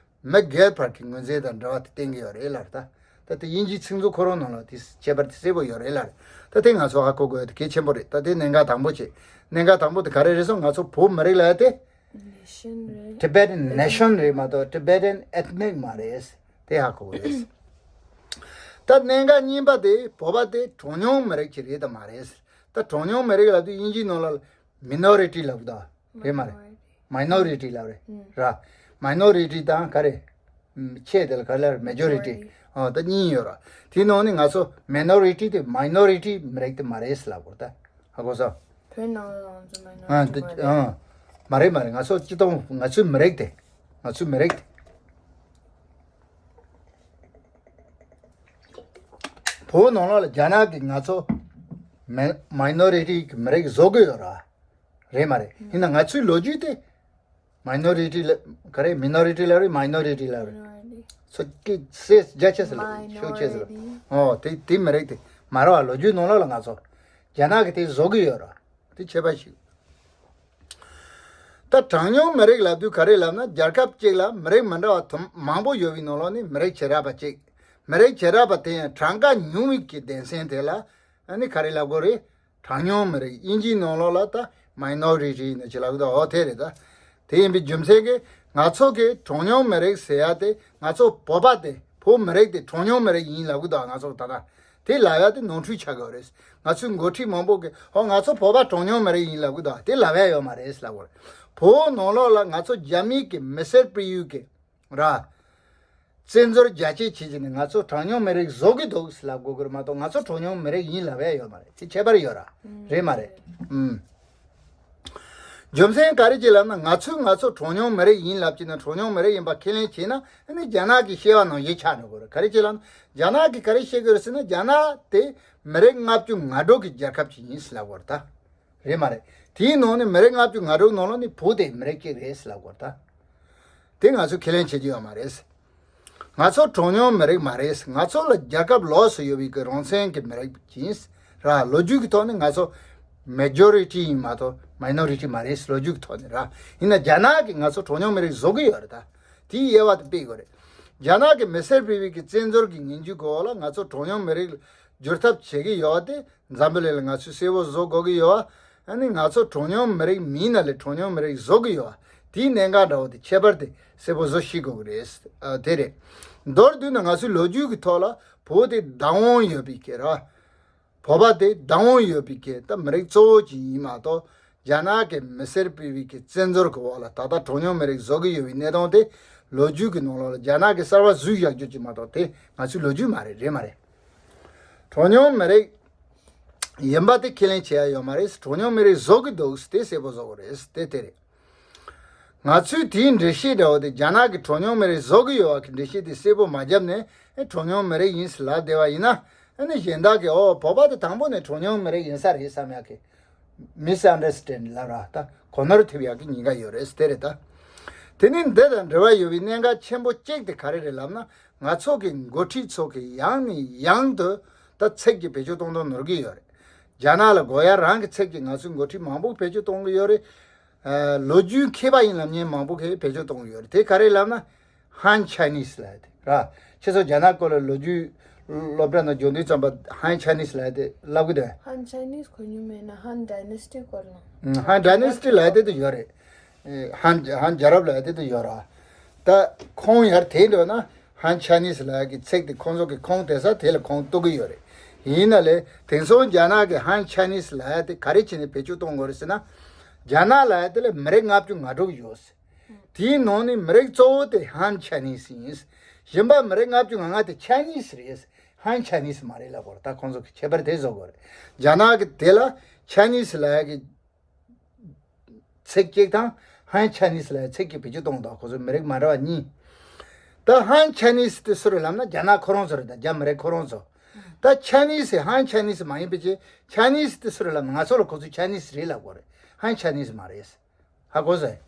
མི་སྒེར་བར་གྱི་ངོས་འཛིན་དང་འབྲེལ་བ་དེ་བསྟན་གྱི་ཡོད་རེད་ལབ། ད་ད་དེ་དབྱིན་ཇིའི་ཚིག་མཛོད་ཁོ་རང་ནང་ལ་དེ་ཁྱད་པར་དེ་གསལ་པོ་ཡོད་རེད་ལབ། ད་དེ་ང་ཚོ་ཧ་གོ་དགོས་དེ་གལ་ཆེན་པོ་རེད། ད་དེ་གནད་འགག་དང་པོ་བྱེད། གནད་འགག་དང་པོ་དེ་ག་རེ་རེད་སོང་། ང་ཚོ་བོད་མི་རིགས་ལབ་ཡ་དེ་Nation རེད། Tibetan Nation རེད་མ་གཏོགས་Tibetan Ethnic མ་རེད། དེ་ཧ་གོ་དགོས་རེད། ད་གནད་འགག་གཉིས་པ་དེ་བོད་པ་དེ་གྲངས་ཉུང་མི་རིགས་ཅིག་རེད་དམ་མ་རེད། ད་གྲངས་ཉུང་མི་རིགས་ལབ་དུས་དབྱིན་ཇིའི་ནང་ལ་Minority ལབ་གི་འདུག་རེད་མ་རེད། Minority ལབ་རེད། ར། Minority དང་ག་རེ། ཨམ། ཆེ་དེ་ལ་ག་རེ་ལབ་རེད། Majority Majority ཨོ་ད་གཉིས་ཡོད་ར། དེའི་ནང་ནས་ང་ཚོ་Minority དེ་Minority མི་རིགས་དེ་མ་རེད་ལབ་དགོས་ད། ཧ་གོ་སོང་། བོད་ནང་ལ་ང་ཚོ་Minority ཨ་དེ་མ་རེད། ཨ་མ་རེད་མ་རེད། ང་ཚོ་སྤྱི་བཏང་ང་ཚོའི་མི་རིགས་དེ། ང་ཚོའི་མི་རིགས་དེ། བོད་ནང་ལོགས་ལ་རྒྱ་ནག་གིས་ང་ཚོ་མི་Minority གི་མི་རིགས་བཟོ་གི་ཡོད་ར། རེད་མ་རེད། ཡིན་ན་ང་ཚོའི་ལོ་རྒྱུས་དེ་Minority ལ་ག་རེ། Minority ལ་རེད། Minority ལ་རེད། Minority ཚོ་ཀི་སེ་རྒྱ་ཆེ་ས་ལ་ཤོག་ཆེ་ས་ལ། Minority ཨོ་དེ་དེ་མི་རིགས་དེ་མ་རེད་བ། ལོ་རྒྱུས་ནང་ལོགས་ལ་ང་ཚོ་རྒྱ་ནག་གིས་དེ་བཟོ་གི་ཡོད་ར། དེ་ཁྱད་པར་ཞིག་ད་གྲངས་ཉུང་མི་རིགས་ལབ་དུས་ག་རེ་ལབ་ན། རྒྱལ་ཁབ་གཅིག་ལ་མི་རིགས་མི་འདྲ་བ་དུ་མང་པོ་ཡོད་པའི་ནང་ལོགས་ནས་མི་རིགས་བྱེ་བྲག་པ་གཅིག་མི་རིགས་བྱེ་བྲག་པ་དེ་ཡང་གྲངས་ཀ་ཉུང་བའི་གི་སྡེ་ཚན་དེ་ལ་ཨ་ནི་ག་རེ་ལབ་དགོས་རེད། གྲངས་ཉུང་མི་རིགས། དབྱིན་ཇིའི་ནང་ལོགས་ལ་ད་Minority ནི་ཅི་ལབ་གི་འདུག་ཨོ་དེ་རེད་ད། དེ་ཡིན་པའི་རྒྱུ་མཚན་གྱིས་ང་ཚོ་གི་གྲངས་ཉུང་མི་རིགས་ཟེར་ཡ་དེ་ང་ཚོ་བོད་པ་དེ་བོད་མི་རིགས་དེ་གྲངས་ཉུང་མི་རིགས་ཡིན་ལབ་གི་འདུག་ང་ཚོ་ད་ལྟ་དེ་ལབ་ཡ་དེ་ནོར་འཁྲུལ་ཆགས་ཀྱི་ཡོད་རེད། ང་ཚོའི་འགོ་ཁྲིད་མང་པོ་གིས་ཨོ་ང་ཚོ་བོད་པ་གྲངས་ཉུང་མི་རིགས་ཡིན་ལབ་གི་འདུག་དེ་ལབ་ཡ་ཡོད་མ་རེད་ལབ་དགོས་རེད། བོད་ནང་ལོགས་ལ་ང་ཚོ་རྒྱ་མིའི་གི་མི་སེར་སྤེལ་ཡུལ་གི་ར། བཙན་འཛུལ་རྒྱ་སྐྱེད་བྱེད་ཀྱི་ནི་ང་ཚོ་གྲངས་ཉུང་མི་རིགས་བཟོ་གི་འདུག་ལབ་དགོས་ཀྱི་རེད་མ་གཏོགས་ང་ཚོ་གྲངས་ཉུང་མི་རིགས་ཡིན་ལབ་ཡ་ཡོད་མ་རེད། དེ་ཁྱད་པར་ཡོད་ར། རེད་མ་རེད། ཨུམ། རྒྱུ་མཚན་ག་རེ་ཅིག་ལབ་ན། ང་ཚོས་ང་ཚོ་གྲངས་ཉུང་མི་རིགས་ཡིན་ལབ་ཀྱི་ན། གྲངས་ཉུང་མི་རིགས་ཡིན་པ་ཁས་ལེན་བྱས་ན་ཨ་ནི་རྒྱ་ནག་གི་བཤད་པ་ནང་བཞིན་ཆགས་འགྲོ་གི་རེད། ག་རེ་ཅིག་ལབ་ན། རྒྱ་ནག་གིས་ག་རེ་བཤད་གི་རེད་ཟེར་ན། རྒྱ་ནག་དེ་མི་རིགས་ལྔ་བཅུ་ང་དྲུག་གི་རྒྱལ་ཁབ་ཅིག་ཡིན་ལབ་གི་རེད་ད། རེད་མ་རེད། དེའི་ནང་ནས་མི་རིགས་ལྔ་བཅུ་ང་དྲུག་ནང་ལོགས་ནས་བོད་དེ་མི་རིགས་གཅིག་རེད་ལབ་དགོས་ད། དེ་ང་ཚོས་ཁས་ལེན་བྱེད་ཀྱི་ཡོད་མ་རེད། ང་ཚོ་གྲངས་ཉུང་མི་རིགས་མ་རེད། ང་ཚོ་ལ་རྒྱལ་ཁབ་ལོགས་སུ་ཡོད་པའི་གི་རང་བཙན་གྱི་མི་རིགས་ཡིན་ར། ལོ་རྒྱུས་ཀྱི་ཐོག་ནས་ང་ཚོ་Majority ཡིན་མ་གཏོགས་Minority མ་རེད། ལོ་རྒྱུས་ཀྱི་ཐོག་ནས་ར། ཡིན་ན་རྒྱ་ནག་གིས་ང་ཚོ་གྲངས་ཉུང་མི་རིགས་བཟོ་གི་ཡོད་རེད་ད། དེའི་དབྱེ་བ་དེ་སྤེལ་དགོས་རེད། རྒྱ་ནག་གི་མི་སེར་སྤེལ་བའི་གི་བཙན་འཛུལ་གྱི་ངན་ཇུས་གི་འོག་ལ་ང་ཚོ་གྲངས་ཉུང་མི་རིགས་ལ་བསྒྱུར་ཐབས་བྱེད་ཀྱི་ཡོད་པ་དེ་འཛམ་བུ་གླིང་ལ་ང་ཚོས་གསལ་པོ་བཟོ་དགོས་ཀྱི་ཡོད་པ། ཨ་ནི་ང་ཚོ་གྲངས་ཉུང་མི་རིགས་མིན་ན་ལས་གྲངས་ཉུང་མི་རིགས་བཟོ་གི་ཡོད་པ། དེའི་གནད་འགག་འདྲ་བོ་དེ་ཁྱད་པར་དེ་གསལ་པོ་བཟོ་ཤེས་དགོས་ཀྱི་རེད། ཨ། དེ་རེད། མདོར་བསྡུས་ན་ང་ཚོའི་ལོ་རྒྱུས་ཀྱི་ཐོག་ལ་བོད་དེ་བདག་དབང་ཡོད་པའི་སྐད་ར། བོད་པ་དེ་བདག་དབང་ཡོད་པའི་སྐད། ད་མི་རིགས་གཙོ་བོ་ཅིག་ཡིན་མ་གཏོགས་རྒྱ་ནག་གི་མི་སེར་སྤེལ་བའི་སྐད་བཙན་འཛུལ་གྱི་འོག་ལ་ད་ལྟ་གྲངས་ཉུང་མི་རིགས་བཟོ་གི་ཡོད་པའི་གནས་སྟངས་དེ་ལོ་རྒྱུས་ཀྱི་ནང་ལོགས་ལ་རྒྱ་ནག་གིས་གསར་པ་བཟོས་བཞག་རྒྱུ་ཅིག་མ་གཏོགས་དེ་ང་ཚོའི་ལོ་རྒྱུས་མ་རེད། རེད་མ་རེད། གྲངས་ཉུང་མི་རིགས་ ཡིན་པ་དེ་ཁས་ལེན་བྱེད་ཡ་ཡོད་མ་རེད། གྲངས་ཉུང་མི་རིགས་བཟོ་གི་འདུག་དེ་གསལ་པོ་བཟོ་དགོས་རེད། དེ་དེ་རེད། ང་ཚོས་དེའི་འགྲེལ་བཤད་འདྲ་བོ་དེ་རྒྱ་ནག་གི་གྲངས་ཉུང་མི་རིགས་བཟོ་གི་ཡོད་པ་གི་འགྲེལ་བཤད་དེ་གསལ་པོ་མ་བརྒྱབ་ནས་ཨེ་གྲངས་ཉུང་མི་རིགས་ཡིན་ཟེར་ལབ་བསྡད་པ་ཡིན་ན། ཨ་ནི་གཞན་དག་གིས་ཨོ་བོད་པ་དེ་དང་པོ་ནས་གྲངས་ཉུང་མི་རིགས་ཡིན་ས་རེད་བསམ་ཡག་གི་མི་སི་ཨན་ཌར་སི་ཊེན་ཌ་ལབ་ར། ད་གོ་ནོར་ཐེབས་ཡག་གི་ཉེན་ཁ་ཡོད་རེད། དེ་རེད་ད། དེ་ནི་འདི་དང་འབྲེལ་བ་ཡོད་པའི་གནད་འགག་ཆེན་པོ་གཅིག་དེ་ག་རེ་རེད་ལབ་ན། ང་ཚོ་གི་འགོ་ཁྲིད་ཚོ་གིས་ཡང་ནས་ཡང་དུ་ད་ཚིག་གི་བེད་སྤྱོད་གཏོང་དོན་ནོར་གྱི་ཡོད་རེད། རྒྱ་ནག་ལ་དགོས་ཡ་རང་གི་ཚིག་གི་ང་ཚོའི་འགོ་ཁྲིད་མང་པོ་བེད་སྤྱོད་གཏོང་གི་ཡོད་རེད། ཨ། ལོ་རྒྱུས་མཁས་པ་ཡིན་ལབ་མཁན་མང་པོ་གིས་བེད་སྤྱོད་གཏོང་གི་ཡོད་རེད། དེ་ག་རེ་ལབ་ན། ཧན་ཆའི་ནིས་ལབ་དེ་ར། ཁྱེད་ཚོ་རྒྱ་ནག་སྐོར་ལ་ལོ་རྒྱུས་སློབ་གྲྭ་ནང་འགྱོ་དུས་ཙམ་པ་ཧན་ཆའི་ནིས་ལབ་དེ་ལབ་གི་འདུག་ཧན་ཆའི་ནིས་གོ་མྱོང་མེད་ན་ཧན་ཌའི་ནེ་སི་ཊི་སྐོར་ལ། ཧན་ཌའི་ནེ་སི་ཊི་ལབ་དེ་དུ་ཡོད་རེད། ཧན་ཧན་རྒྱལ་རབས་ལབ་དེ་དུ་ཡོད་ར། ད་ཁོང་ཡར་དེད་འགྲོ་ན་ཧན་ཆའི་ནིས་ལབ་ཀྱི་ཚིག་དེ་ཁོང་ཚོ་གི་ཁོང་དེ་ས་དེ་ལ་ཁོང་གཏུག་གི་ཡོད་རེད། ཡིན་ན་ལས་དེང་སང་རྒྱ་ནག་གི་ཧན་ཆའི་ནིས་ལབ་དེ་ག་རེ་བྱས་ནས་བེད་སྤྱོད་གཏོང་དགོས་རེད་ཟེར་ན། རྒྱ་ནག་ལབ་དེ་ལ་མི་རིགས་ལྔ་བཅུ་ང་དྲུག་ཡོད། དེའི་ནང་ནས་མི་རིགས་གཙོ་བོ་དེ་ཧན་ཆའི་ནིས་ཡིན། གཞན་པ་མི་རིགས་ལྔ་བཅུ་ང་ལྔ་དེ་ཆའི་ནིས་རེད། ཧན་ཆའི་ནིས་མ་རེད་ལབ་དགོས་རེད། ད་ཁོང་ཚོ་གི་ཁྱད་པར་དེ་བཟོ་དགོས་རེད། རྒྱ་ནག་གི་དེ་ལ་ཆའི་ནིས་ལབ་ཀྱི་ཚིག་གཅིག་དང་ཧན་ཆའི་ནིས་ལབ་ཚིག་གཅིག་བེད་སྤྱོད་གཏོང་དང་། ཁོ་ཚོ་མི་རིགས་མ་འདྲ་བ་གཉིས། ད་ཧན་ཆའི་ནིས་དེ་སུ་རེད་ལབ་ན་རྒྱ་ནག་ཁོ་རང་ཚོ་རེད། ད་རྒྱ་མི་རིགས་ཁོ་རང་ཚོ། ད་ཆའི་ནིས་ཧན་ཆའི་ནིས་མ་ཡིན་པའི་ཆེ་ཆའི་ནིས་དེ་སུ་རེད་ལབ་ན་ང་ཚོ་ལ་ཁོ་ཚོ་ཆའི་ནིས་རེད་ལབ་དགོས་རེད། ཧན་ཆའི་ནིས་མ་རེད། ཧ་གོ་སོང་།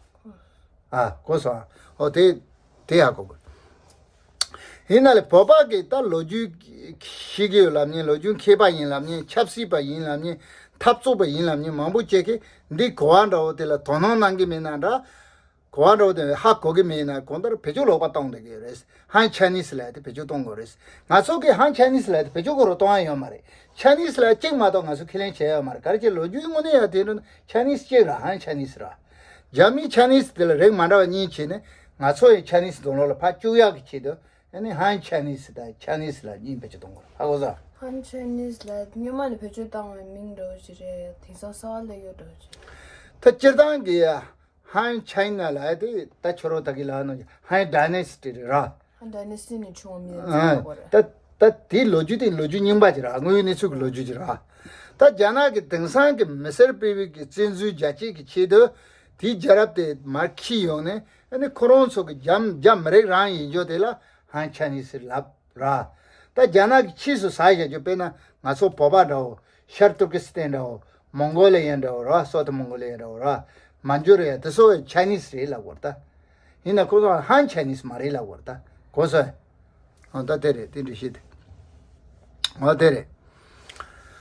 ཨ་གོ་སོང་། ཨོ་དེ་དེ་ཧ་གོ་དགོས། ཡིན་ན་ལས་བོད་པ་གི་ད་ལོ་རྒྱུས་ཤེས་ཀྱི་ཡོད་ལབ་མཁན། ལོ་རྒྱུས་མཁས་པ་ཡིན་ལབ་མཁན། ཆབ་སྲིད་པ་ཡིན་ལབ་མཁན། འཐབ་རྩོད་པ་ཡིན་ལབ་མཁན་མང་པོ་ཅིག་གིས་འདི་གོ་བ་འདྲ་བོ་དེ་ལ་དོ་སྣང་གནང་གི་མེད་ན་འདྲ། གོ་བ་འདྲ་བོ་དེ་ཧ་གོ་གི་མེད་ན་གང་ལྟར་བེད་སྤྱོད་ལོག་པ་གཏོང་བསྡད་ཀྱི་ཡོད་རེད། ཧན་ཆའི་ནིས་ལབ་དེ་བེད་སྤྱོད་གཏོང་དགོས་རེད། ང་ཚོ་གིས་ཧན་ཆའི་ནིས་ལབ་དེ་བེད་སྤྱོད་ཁོ་རང་གཏོང་ཡ་ཡོད་མ་རེད། ཆའི་ནིས་ལབ་གཅིག་མ་གཏོགས་ང་ཚོ་ཁས་ལེན་བྱས་ཡོད་མ་རེད། ག་རེ་བྱས་ལོ་རྒྱུས་དངོས་གནས་ཡ་དེ་འདྲ་ན་ཆའི་ནིས་གཅིག་ར། ཧན་ཆའི་ནིས་ར། རྒྱ་མིའི་ཆའི་ནིས་དེ་ལ་རིགས་མ་འདྲ་བ་གཉིས་བྱས་ནས་ང་ཚོ་ཡི་ཆའི་ནིས་དང་ལོག་ལ་ཕར་བཅུག་ཡག་གི་ཆེད་དུ། ཨ་ནི་ཧན་ཆའི་ནིས་དང་ཆའི་ནིས་ལབ་གཉིས་བེད་སྤྱོད་གཏོང་དགོས་རེད། ཧ་གོ་སོང་། ཧན་ཆའི་ནིས་ལབ་སྔོན་མ་ནས་བེད་སྤྱོད་བཏང་བའི་མིང་འདྲ་བོ་ཞིག་རེད། དེང་སང་གསར་པ་སླེབས་ཡོད་འདྲ་བོ་ཞིག་ད་སྤྱིར་བཏང་གི་ཡ། ཧན་ཆའི་ན་ལབ་དེ་ད་ཁྱོད་རང་ད་གི་ལབ་ནོ་ཧན་ཌའི་ནེ་སི་ཊི་རེད་ར། ཧན་ཌའི་ནེ་སི་ཊི་ནས་བྱུང་བ་མིན་ཨ། ཟེར་བ་རེད། ད་ད་དེའི་ལོ་རྒྱུས་དེ་ལོ་རྒྱུས་རྙིང་པ་ཅིག་ར། དངོས་ཡོད་གནས་ཚུལ་གྱི་ལོ་རྒྱུས་ཅིག་ར། ད་རྒྱ་ནག་གི་དེང་སང་གི་མི་སེར་སྤེལ་བའི་གི་བཙན་འཛུལ་རྒྱ་སྐྱེད་ཀྱི་ཆེད་དུ་དེའི་རྒྱལ་རབས་དེ་མར་འཁྱེར་ཡོང་ནས། ཨ་ནི་ཁོ་རང་ཚོ་གི་རྒྱ་རྒྱ་མི་རིགས་རང་ཡིན་རྒྱུ་དེ་ལ་ཧན་ཆའི་ནིས་ཟེར་ལབ། ར། ད་རྒྱ་ནག་གི་ཕྱིས་སུ་ཟ་བཞག་རྒྱུ་དཔེར་ན་ང་ཚོ་བོད་པ་འདྲ་བོ། ཤར་ཏུར་ཀི་སི་ཐན་འདྲ་བོ། མོང་གོ་ལི་ཡ་འདྲ་བོ་ར། སོ་ཏི་མོང་གོ་ལི་ཡ་འདྲ་བོ་ར། མན་ཇུ་རི་ཡ་དེ་ཚོ་ཆའི་ནིས་རེད་ལབ་དགོས་རེད་ད། ཡིན་ན་ཁོ་ཚོ་ཧན་ཆའི་ནིས་མ་རེད་ལབ་དགོས་རེད་ད། གོ་སོང་། ཨ་ད་དེ་རེད། དེ་འདྲ་ཞིག་དེ། ཨ་དེ་རེད།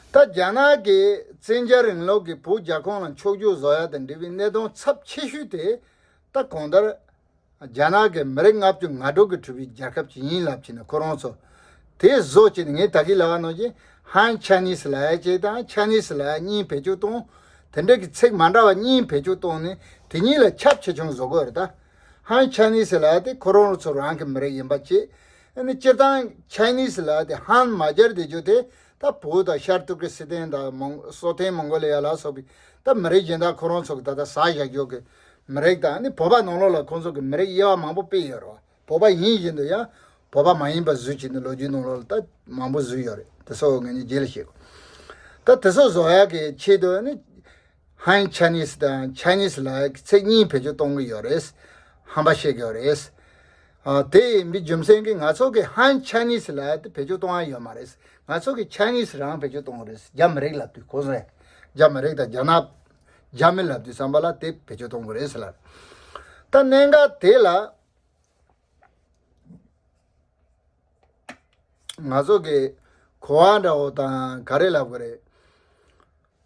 ད་རྒྱ་ནག་གིས་བཙན་རྒྱལ་རིང་ལུགས་ཀྱི་བོད་རྒྱ་ཁོངས་ལ་འཁྱོག་བརྗོད་བཟོ་ཡ་དང་འབྲེལ་བའི་གནད་དོན་ཚབས་ཆེ་ཤོས་དེ་ད་གང་ལྟར། རྒྱ་ནག་གི་མི་རིགས་ལྔ་བཅུ་ང་དྲུག་གིས་གྲུབ་པའི་རྒྱལ་ཁབ་ཅིག་ཡིན་ལབ་བྱས་ནས་ཁོ་རང་ཚོ་དེ་བཟོ་བྱས་ནས། ངས་ད་གིན་ལབ་པ་ནང་བཞིན་ཧན་ཆའི་ནིས་ལབ་ཡ་ཅིག་དང་ཆའི་ནིས་ལབ་ཡ་གཉིས་བེད་སྤྱོད་གཏོང་། དེ་འདྲ་གི་ཚིག་མ་འདྲ་བ་གཉིས་བེད་སྤྱོད་གཏོང་ནས་དེ་གཉིས་ལ་ཁྱབ་ཆེ་ཆུང་བཟོ་དགོས་རེད་ད། ཧན་ཆའི་ནིས་ལབ་ཡ་དེ་ཁོ་རང་ཚོ་རང་གི་མི་རིགས་ཡིན་པ་བྱས། ཨ་ནི་སྤྱིར་བཏང་ཆའི་ནིས་ལབ་ཡ་དེ་ཧན་མ་སྦྱར་བསྡད་རྒྱུ་དེ་ད་བོད་དང་ཤར་ཏུར་ཀི་སི་ཐན་དང་མོང་སོ་ཏན་མོང་གོ་ལི་ཡ་ལ་སོགས་པའི་ད་མི་རིགས་གཞན་དག་ཁོ་རང་ཚོ་གི་ད་ལྟ་ཟ་བཞག་རྒྱུ་གི་མི་རིགས་དང་། ཨ་ནི་བོད་པ་ནང་ལོགས་ལ་ཁོང་ཚོ་གི་མི་རིགས་དབྱེ་བ་མང་པོ་སྤེལ་ཡོད་རེད་བ། བོད་པ་ཡིན་བཞིན་དུ་ཡང་བོད་པ་མ་ཡིན་པ་བཟོས་བྱས་ནས་ལོ་རྒྱུས་ནང་ལོགས་ལ་ད་མང་པོ་བཟོས་ཡོད་རེད། དེ་ཚོ་ངས་ནི་རྗེས་ལ་བཤད་དགོས། ད་དེ་ཚོ་བཟོ་ཡག་གི་ཆེད་དུ་ཨ་ནི་ཧན་ཆའི་ནིས་དང་ཆའི་ནིས་ལབ་ཡག་གི་ཚིག་གཉིས་བེད་སྤྱོད་གཏོང་གི་ཡོད་རེད། ཧམ་པ་བཤད་ཀྱི་ཡོད་རེད། ཨ་དེ་ཡིན་པའི་རྒྱུ་མཚན་གྱིས་ང་ཚོ་གི་ཧན་ཆའི་ནིས་ལབ་ཡག་དེ་བེད་སྤྱོད་གཏོང་ཡག་ཡོད་མ་རེད། ང་ཚོ་གི་ཆའི་ནིས་རང་བེད་སྤྱོད་གཏོང་གི་རེད། རྒྱ་མི་རིགས་ལབ་དུས་གོ་སོང་ངས། རྒྱ་མི་རིགས་དང་རྒྱ་ནག་རྒྱ་མི་ལབ་དུས་ཙམ་པ་ལ་དེ་བེད་སྤྱོད་གཏོང་གི་རེད་ཟེར་ལབ། ད་གནད་འགག་དེ་ལ་ང་ཚོ་གི་གོ་བ་འདྲ་བོ་དང་ག་རེ་ལབ་དགོས་རེད།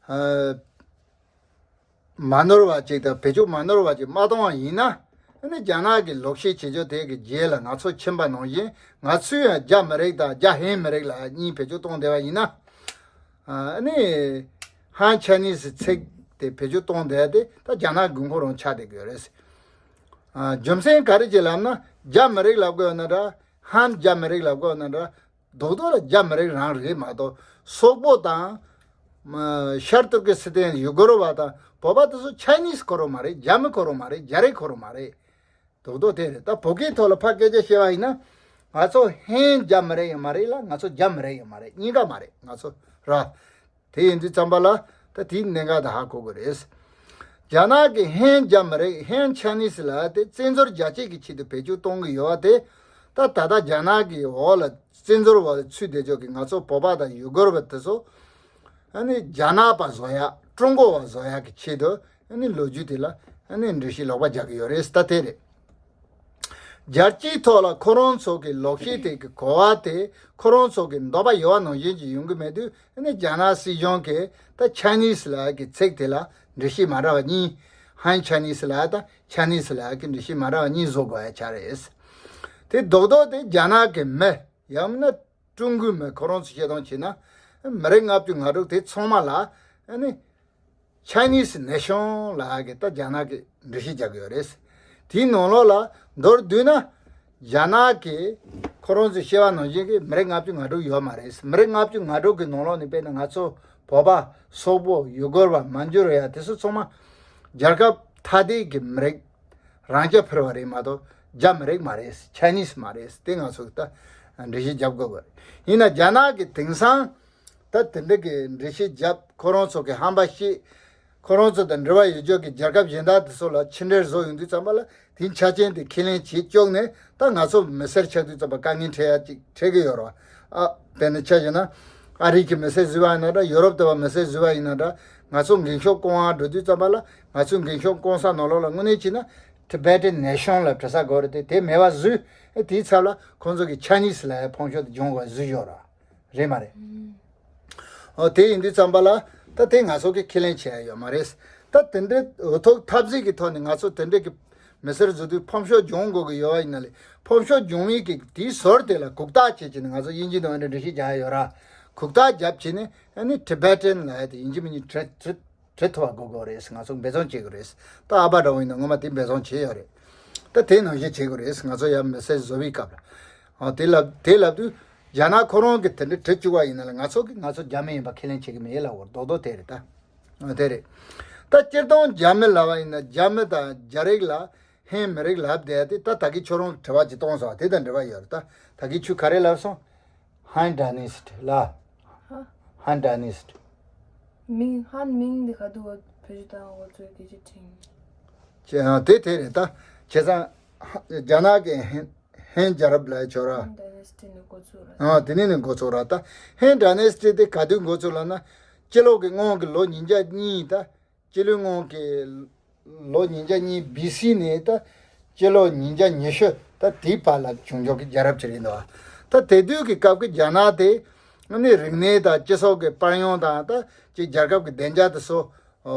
ཨ་མ་ནོར་བ་ཅིག་དང་བེད་སྤྱོད་མ་ནོར་བ་ཅིག་མ་གཏོང་བ་ཡིན་ན། ཨ་ནི་རྒྱ་ནག་གི་ལོག་བཤད་བྱེད་ཕྱོགས་དེ་གི་རྗེས་ལ་ང་ཚོ་ཕྱིན་པ་ནང་བཞིན། ང་ཚོས་ཡང་རྒྱ་མི་རིགས་དང་རྒྱ་ཧན་མི་རིགས་ལབ་གཉིས་བེད་སྤྱོད་གཏོང་བསྡད་པ་ཡིན་ན། ཨ་ནི་ཧན་ཆའི་ནིས་ཚིག་དེ་བེད་སྤྱོད་གཏོང་བསྡད་དེ་ད་རྒྱ་ནག་དགོས་མཁོ་རང་ཆགས་བསྡད་ཀྱི་ཡོད་རེད། ཨ་རྒྱུ་མཚན་ག་རེ་བྱས་ལབ་ན། རྒྱ་མི་རིགས་ལབ་དགོས་ཡོད་ན་འདྲ། ཧན་རྒྱ་མི་རིགས་ལབ་དགོས་ཡོད་ན་འདྲ། རྡོག་རྡོག་ལ་རྒྱ་མི་རིགས་རང་རེད་མ་གཏོགས། སོག་པོ་དང་། མ་ཤར་ཏུར་ཀི་སི་ཐན་ཡུ་གུར་བ་དང་བོད་པ་དེ་ཚོ་ཆའི་ནིས་ཁོ་རང་མ་རེད། རྒྱ་མི་ཁོ་རང་མ་རེད། རྒྱ་རིགས་ཁོ་རང་མ་རེད། རྡོག་རྡོག་དེ་རེད། ད་བོད་སྐད་ཐོག་ལ་ཕར་སྐད་ཆ་བཤད་པ་ཡིན་ན། ང་ཚོ་ཧན་རྒྱ་མི་རིགས་ཡང་མ་རེད་ལ། ང་ཚོ་རྒྱ་མི་རིགས་ཡང་མ་རེད། གཉིས་ཀ་མ་རེད། ང་ཚོ་ར། དེ་ཡིན་དུས་ཙམ་པ་ལ་ད་དེའི་གནད་འགག་དེ་ཧ་གོ་དགོས་རེད། རྒྱ་ནག་གི་ཧན་རྒྱ་མི་རིགས་ཧན་ཆ་ནིས་ལབ་ཡ་དེ་བཙན་འཛུལ་རྒྱག་ཆེད་ཀྱི་ཆེད་དུ་བེད་སྤྱོད་གཏོང་གི་ཡོད་པ་དེ། ད་ད་ལྟ་རྒྱ་ནག་གི་འོག་ལ་བཙན་འཛུལ་བ་ཚུད་བསྡད་ཆོག་གི་ང་ཚོ་བོད་པ་དང་ཡུ་གུར་བ་དེ་ཚོ་ཨ་ནི་རྒྱ་ནག་པ་བཟོ་ཡ་ཀྲུང་གོ་བ་བཟོ་ཡ་གི་ཆེད་དུ་ཨ་ནི་ལོ་རྒྱུས་དེ་ལ་ཨ་ནི་འགྲེལ་བཤད་ལོག་པ་རྒྱག་གི་ཡོད་རེད། ད་དེ་རེད། རྒྱལ་སྤྱིའི་ཐོག་ལ་ཁོ་རང་ཚོ་གི་ལོག་བཤད་དེ་གི་གོ་བ་དེ་ཁོ་རང་ཚོ་གི་འདོད་པ་ཡོད་པ་ནང་བཞིན་གྱི་ཡོང་གི་མེད་དུས་ཨ་ནི་རྒྱ་ནག་སྲིད་གཞུང་གིས་ད་ཆ་ནིས་ལབ་ཡ་གི་ཚིག་དེ་ལ་འགྲེལ་བཤད་མ་འདྲ་བ་གཉིས། ཧན་ཆ་ནིས་ལབ་ཡ་དང་ཆ་ནིས་ལབ་ཡ་གི་འགྲེལ་བཤད་མ་འདྲ་བ་གཉིས་བཟོ་དགོས་ཡ་ཆགས་རེད། དེ་རྡོག་རྡོག་དེ་རྒྱ་ནག་གི་མི་ཡང་ན་ཀྲུང་གོའི་མི་ཁོ་རང་ཚོ་བཤད་སྟངས་བྱས་ན་མི་རིགས་ལྔ་བཅུ་ང་དྲུག་དེ་ཚང་མ་ལ་ཨ་ནི་ཆ་ནིས་ནེ་ཤོན་ལབ་ཡ་གི་ད་རྒྱ་ནག་གི་འགྲེལ་བཤད་རྒྱག་གི་ཡོད་རེད། དེའི་ནང་ལོགས་ལ་མདོར་བསྡུས་ན་རྒྱ་ནག་གི་ཁོ་རང་ཚོས་བཤད་པ་ནང་བཞིན་གྱི་མི་རིགས་ལྔ་བཅུ་ང་དྲུག་ཡོད་མ་རེད། མི་རིགས་ལྔ་བཅུ་ང་དྲུག་གི་ནང་ལོགས་ནས་དཔེར་ན་ང་ཚོ་བོད་པ་སོག་པོ་ཡུ་གུར་བ་མན་ཇུ་རི་ཡ་དེ་ཚོ་ཚང་མ་རྒྱལ་ཁབ་ཐ་དད་ཀྱི་མི་རིགས་རང་རྐྱ་འཕེར་བ་རེད་མ་གཏོགས་རྒྱ་མི་རིགས་མ་རེད། ཆ་ནིས་མ་རེད། དེ་ང་ཚོ་ད་འགྲེལ་བཤད་རྒྱབ་དགོས་པ་རེད། ཡིན་ན་རྒྱ་ནག་གི་དེང་སང་ད་དེ་འདྲ་གི་འགྲེལ་བཤད་རྒྱབ་ཁོ་རང་ཚོ་གི་ཧམ་པ་བཤད། ཁོ་རང་ཚོ་དང་འབྲེལ་བ་ཡོད་ཆོག་གི་རྒྱལ་ཁབ་གཞན་དག་དེ་ཚོ་ལ་ཕྱི་འབྲེལ་བཟོ་ཡོང་དུས་ཙམ་པ་ལ་དེའི་ཆ་རྐྱེན་དེ་ཁས་ལེན་བྱེད་བཅུག་ནས་ད་ང་ཚོ་མི་སེར་ཆགས་དུས་ཙམ་པ་དཀའ་ངལ་འཕྲད་ཡ་ཅིག་འཕྲད་ཀྱི་ཡོད་རེད་བ། ཨ་དཔེར་ན་ཆ་བཞག་ན་ཨ་རི་གི་མི་སེར་བཟོས་པ་ཡིན་ན་འདྲ་ཡོ་རོབ་དེ་བ་མི་སེར་བཟོས་པ་ཡིན་ན་འདྲ་ང་ཚོ་འགེངས་ཤོག་བསྐོང་བ་འགྲོ་དུས་ཙམ་པ་ལ་ང་ཚོའི་འགེངས་ཤོག་བསྐོང་ས་ནང་ལོགས་ལ་དངོས་གནས་བྱས་ན་Tibetan Nation་ལ་བྲི་ས་དགོས་རེད་དེ་དེ་མེད་པ་བཟོས་དེའི་ཚབ་ལ་ཁོང་ཚོ་གི་ཆ་ནིས་ལབ་ཡ་ཕོམ་ཤོག་དེ་སྦྱོང་དགོས་བཟོས་ཡོད་རེད། རེད་མ་རེད། ཨོ་དེ་ཡིན་དུས་ཙམ་པ་ལ་ད་དེ་ང་ཚོ་གིས་ཁས་ལེན་བྱས་ཡ་ཡོད་མ་རེད། ད་དེ་འདྲའི་འུ་ཐུག་འཐབ་འཛིང་གི་ཐོག་ནས་ང་ཚོ་དེ་འདྲའི་གི་མི་སེར་བཟོ་དུས་ཕོམ་ཤོག་སྦྱོང་དགོས་ཀྱི་ཡོད་པ་ཡིན་ན་ལས་ཕོམ་ཤོག་སྦྱོང་མཁན་གྱི་དེའི་ཟུར་དེ་ལ་གུག་རྟགས་བྱས་བྱས་ནས་ང་ཚོ་དབྱིན་ཇི་ནང་འདྲ་འགྲེལ་བཤད་རྒྱག་ཡ་ཡོད་ར། གུག་རྟགས་བརྒྱབ་བྱས་ནས་ཨ་ནི་Tibetan་ལབ་ཡ་དེ་ཡིན་གཅིག་མིན་གཅིག་བྲི་བྲི་བྲི་ཐུབ་པ་དགོས་དགོས་རེད། ང་ཚོ་འབད་བརྩོན་བྱེད་དགོས་རེད། ད་ཨ་ཕ་འདྲ་བོ་ཡིན་ན་སྔོན་མ་དེ་འབད་བརྩོན་བྱས་ཡོད་རེད། ད་དེ་ནང་བཞིན་བྱེད་དགོས་རེད། ང་ཚོ་ཡང་མི་སེར་བཟོ་བའི་སྐབས་ལ་ཨ་དེ་ལབ་དེ་ལབ་དུས་རྒྱ་ནག་ཁོ་རང་གིས་དེ་འདྲ་བྲིས་བཅུག་པ་ཡིན་ན་ལ་ང་ཚོ་གིས་ང་ཚོ་རྒྱ་མི་ཡིན་པ་ཁས་ལེན་བྱེད་ཀྱི་མེད་ལབ་དགོས་རྡོག་རྡོག་དེ་རེད་ད། ཨ་དེ་རེད། ད་སྤྱིར་བཏང་རྒྱ་མི་ལབ་པ་ཡིན་ན་རྒྱ་མི་དང་རྒྱ་རིགས་ལ་ཧན་མི་རིགས་ལབ་བསྡད་དེ་ད་ད་གིན་ཁྱོད་རང་དྲི་བ་ཅིག་གཏོང་སོང་བ་དེ་དང་འབྲེལ་བ་ཡོད་རེད་ད། ད་གིན་ཁྱོད་ག་རེ་ལབ་སོང་། Han Dynasty་ལ། ཧ། Han Dynasty། མིང་ཧན་མིང་འདི་ག་དུས་བོད་བོད་ཇུ་དང་འོ་ཚོའི་སྐད་ཆ་དྲིས། ཅེས་ཨ་དེ་དེ་རེད་ད། བྱས་ཙང་ཧ་རྒྱ་ནག་གི་ཧན་ཧན་རྒྱལ་རབས་ལ་ཆོག་ར། Han Dynasty་ནས་འགོ་ཚུགས་ར། ཨ་དེ་ནས་ནས་འགོ་ཚུགས་ར་ད། Han Dynasty་དེ་ག་དུས་འགོ་ཚུགས་ལབ་ན། སྤྱི་ལོ་གི་སྔོན་གྱི་ལོ་ཉིས་བརྒྱ་གཉིས་ད། སྤྱི་ལོའི་སྔོན་གྱི་ལོ་ཉིས་བརྒྱ་གཉིས་B C་ནས་ད་སྤྱི་ལོ་ཉིས་བརྒྱ་ཉི་ཤུ་ད་དེའི་བར་ལ་བྱུང་ཆོག་གི་རྒྱལ་རབས་ཅིག་རེད་འདུག་ད་དེ་དུས་ཀྱི་སྐབས་ཀྱི་རྒྱ་ནག་དེ་ནི་རིག་གནས་དང་སྤྱི་ཚོགས་ཀྱི་དཔལ་ཡོན་དང་ད་ཅིག་རྒྱལ་ཁབ་ཀྱི་བདེ་འཇགས་དེ་ཚོ་